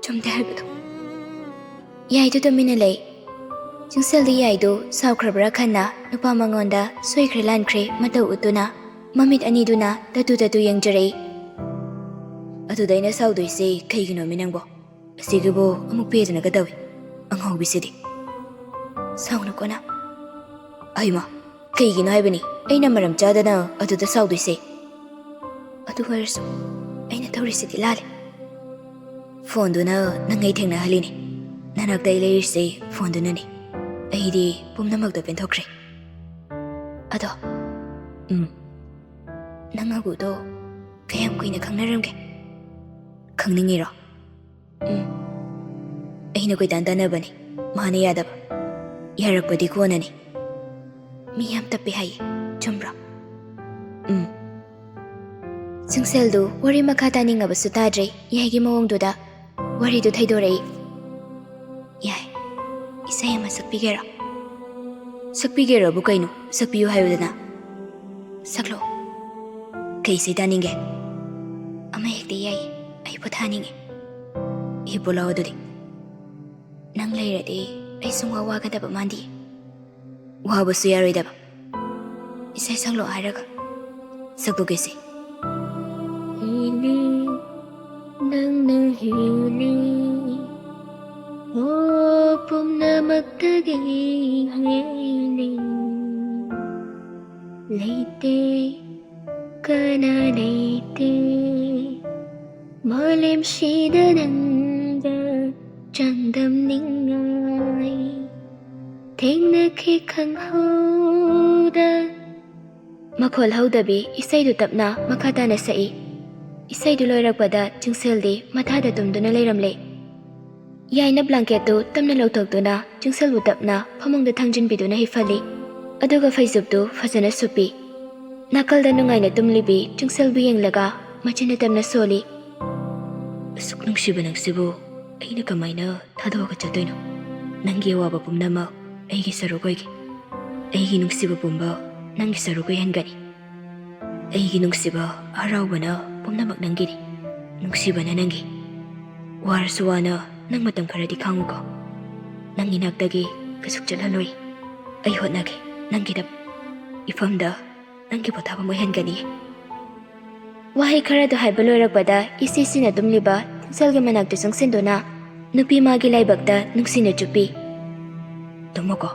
ꯆꯨꯝꯗꯦ ꯍꯥꯏꯕꯗꯣ꯫" ꯌꯥꯏꯗꯨ ꯇꯨꯃꯤꯟꯅ ꯂꯩ꯫ ꯆꯤꯡꯁꯦꯜꯗꯤ ꯌꯥꯏꯗꯨ ꯁꯥꯎꯈ꯭ꯔꯕ꯭ꯔꯥ ꯈꯟꯅ ꯅꯨꯄꯥ ꯃꯉꯣꯟꯗ ꯁꯣꯏꯈ꯭ꯔꯦ ꯂꯥꯟꯈ꯭ꯔꯦ ꯃꯇꯧ ꯎꯠꯇꯨꯅ ꯃꯃꯤꯠ ꯑꯅꯤꯗꯨꯅ ꯇꯠꯇꯨ ꯇꯠꯇꯨ ꯌꯦꯡꯖꯔꯛꯏ꯫ "ꯑꯗꯨꯗ ꯑꯩꯅ ꯁꯥꯎꯗꯣꯏꯁꯦ ꯀꯩꯒꯤꯅꯣꯃꯤ ꯅꯪꯕꯣ? ꯑꯁꯤꯒꯤꯕꯨ ꯑꯃꯨꯛ ꯄꯦꯗꯅꯒ ꯇꯧꯏ, ꯑꯉꯥꯎꯕꯤꯁꯤꯗꯤ꯫" "ꯁꯥꯎꯅꯨꯀꯣ ꯅꯪ꯫" "ꯑꯩꯃ, ꯀꯩꯒꯤꯅꯣ ꯍꯥꯏꯕꯅꯤ ꯑꯩꯅ ꯃꯔꯝ ꯆꯥꯗꯅ ꯑꯗꯨꯗ ꯁꯥꯎꯗꯣꯏꯁꯦ? ꯑꯗꯨ ꯑꯣꯏꯔꯁꯨ ꯑꯩꯅ ꯇꯧꯔꯤꯁꯤꯗꯤ ꯂꯥꯜꯂꯦ꯫ ꯐꯣꯟꯗꯨꯅ ꯅꯪ ꯑꯩ ꯊꯦꯡꯅꯍꯜꯂꯤꯅꯤ꯫ ꯅꯅꯥꯛꯇ ꯑꯩ ꯂꯩꯔꯤꯁꯦ ꯐꯣꯟꯗꯨꯅꯅꯤ꯫ ꯑꯩꯗꯤ ꯄꯨꯝꯅꯃꯛꯇ ꯄꯦꯟꯊꯣꯛꯈ꯭ꯔꯦ꯫ ꯑꯗꯣ, ꯎꯝ, ꯅꯪ ꯑꯒꯨꯗꯣ ꯀꯌꯥꯝ ꯀꯨꯏꯅ ꯈꯪꯅꯔꯝꯒꯦ? ꯈꯪꯅꯤꯡꯉꯤꯔꯣ?" "ꯎꯝ, ꯑꯩꯅ ꯀꯣꯏꯇꯥꯟ ꯇꯥꯟꯅꯕꯅꯤ, ꯃꯥꯅ ꯌꯥꯗꯕ꯫ ꯌꯥꯔꯛꯄꯗꯤ ꯀꯣꯟꯅꯅꯤ꯫ ꯃꯤ ꯌꯥꯝ ꯇꯞꯄꯦ ꯍꯥꯏꯌꯦ, ꯆꯨꯝꯕ꯭ꯔꯣ?" "ꯎꯝ꯫" ꯆꯤꯡꯁꯦꯜꯗꯨ ꯋꯥꯔꯤ ꯃꯈꯥ ꯇꯥꯅꯤꯡꯉꯕꯁꯨ ꯇꯥꯗ꯭ꯔꯦ꯫ ꯌꯥꯏꯒꯤ ꯃꯑꯣꯡꯗꯨꯗ ꯋꯥꯔꯤꯗꯨ ꯊꯩꯗꯣꯔꯛꯏ꯫ ꯏꯁꯩ ꯑꯃ ꯁꯛꯄꯤꯒꯦꯔꯥ? ꯁꯛꯄꯤꯒꯦꯔꯕꯨ ꯀꯩꯅꯣ? ꯁꯛꯄꯤꯌꯨ ꯍꯥꯏꯌꯨꯗꯅ꯫ ꯁꯛꯂꯣ꯫ ꯀꯩ ꯏꯁꯩ ꯇꯥꯅꯤꯡꯒꯦ? ꯑꯃ ꯍꯦꯛꯇ ꯌꯥꯏꯌꯦ꯫ ꯑꯩ ꯄꯣꯊꯥꯅꯤꯡꯉꯦ꯫ ꯍꯤꯞꯄꯣ ꯂꯥꯛꯑꯣ ꯑꯗꯨꯗꯤ꯫ ꯅꯪ ꯂꯩꯔꯗꯤ ꯑꯩ ꯁꯨꯡꯋꯥ ꯋꯥꯒꯗꯕ ꯃꯥꯟꯗꯤꯌꯦ꯫ ꯋꯥꯕꯁꯨ ꯌꯥꯔꯣꯏꯗꯕ꯫ ꯏꯁꯩ ꯁꯛꯂꯣ ꯍꯥꯏꯔꯒ ꯁꯛꯇꯣꯛꯀꯦꯁꯦ꯫ ꯍꯦꯜꯂꯤ, ꯅꯪꯅ ꯍꯦꯜꯂꯤ, ꯑꯣ, ꯄꯨꯝꯅꯃꯛꯇꯒꯤ ꯍꯦꯜꯂꯤ꯫ ꯂꯩꯇꯦ, ꯀꯅꯥ ꯂꯩꯇꯦ, ꯃꯥꯂꯦꯝꯁꯤꯗ ꯅꯪꯒ ꯆꯥꯡꯗꯝꯅꯤꯡꯉꯥꯏ꯫ ꯊꯦꯡꯅꯈꯤ ꯈꯪꯍꯧꯗ꯫ ꯃꯈꯣꯜ ꯍꯧꯗꯕꯤ ꯏꯁꯩꯗꯨ ꯇꯞꯅ ꯃꯈꯥ ꯇꯥꯅ ꯁꯛꯏ꯫ ꯏꯁꯩꯗꯨ ꯂꯣꯏꯔꯛꯄꯗ ꯆꯤꯡꯁꯦꯜꯗꯤ ꯃꯊꯥꯗ ꯇꯨꯝꯗꯨꯅ ꯂꯩꯔꯝꯂꯦ꯫ ꯌꯥꯏꯅ ꯕ꯭ꯂꯥꯡꯀꯦꯠꯇꯨ ꯇꯞꯅ ꯂꯧꯊꯣꯛꯇꯨꯅ ꯆꯤꯡꯁꯦꯜꯕꯨ ꯇꯞꯅ ꯐꯃꯨꯡꯗ ꯊꯥꯡꯖꯤꯟꯕꯤꯗꯨꯅ ꯍꯤꯞꯍꯜꯂꯤ꯫ ꯑꯗꯨꯒ ꯐꯩꯖꯨꯞꯇꯨ ꯐꯖꯅ ꯁꯨꯞꯄꯤ꯫ ꯅꯥꯀꯜꯗ ꯅꯨꯡꯉꯥꯏꯅ ꯇꯨꯝꯂꯤꯕꯤ ꯆꯤꯡꯁꯦꯜꯕꯨ ꯌꯦꯡꯂꯒ ꯃꯆꯤꯟꯅ ꯇꯞꯅ ꯁꯣꯜꯂꯤ꯫ ꯑꯁꯨꯛ ꯅꯨꯡꯁꯤꯕ ꯅꯪꯁꯤꯕꯨ ꯑꯩꯅ ꯀꯃꯥꯏꯅ ꯊꯥꯗꯣꯛꯑꯒ ꯆꯠꯇꯣꯏꯅꯣ? ꯅꯪꯒꯤ ꯑꯋꯥꯕ ꯄꯨꯝꯅꯃꯛ ꯑꯩꯒꯤ ꯁꯔꯨꯛ ꯑꯣꯏꯒꯦ꯫ ꯑꯩꯒꯤ ꯅꯨꯡꯁꯤꯕ ꯄꯨꯝꯕ ꯅꯪꯒꯤ ꯁꯔꯨꯛ ꯑꯣꯏꯍꯟꯒꯅꯤ꯫ ꯑꯩꯒꯤ ꯅꯨꯡꯁꯤꯕ, ꯍꯔꯥꯎꯕꯅ ꯄꯨꯝꯅꯃꯛ ꯅꯪꯒꯤꯅꯤ꯫ ꯅꯨꯡꯁꯤꯕꯅ ꯅꯪꯒꯤ꯫ ꯋꯥꯔꯁꯨ ꯋꯥꯅ ꯅꯪ ꯃꯇꯝ ꯈꯔꯗꯤ ꯈꯥꯡꯉꯨꯀꯣ꯫ ꯅꯪ ꯏꯅꯥꯛꯇꯒꯤ ꯀꯩꯁꯨ ꯆꯠꯍꯜꯂꯣꯏ꯫ ꯑꯩ ꯍꯣꯠꯅꯒꯦ ꯅꯪꯒꯤꯗꯃꯛ꯫ ꯏꯐꯝꯗ ꯅꯪꯒꯤ ꯄꯣꯊꯥꯐꯝ ꯑꯣꯏꯍꯟꯒꯅꯤ꯫ ꯋꯥꯍꯩ ꯈꯔꯗꯨ ꯍꯥꯏꯕ ꯂꯣꯏꯔꯛꯄꯗ ꯏꯁꯤ ꯁꯤꯅ ꯇꯨꯝꯂꯤꯕ ꯆꯤꯡꯁꯦꯜꯒꯤ ꯃꯅꯥꯛꯇ ꯆꯪꯁꯤꯟꯗꯨꯅ ꯅꯨꯄꯤ ꯃꯥꯒꯤ ꯂꯥꯏꯕꯛꯇ ꯅꯨꯡꯁꯤꯅ ꯆꯨꯞꯄꯤ꯫ ꯇꯨꯝꯃꯣꯀꯣ,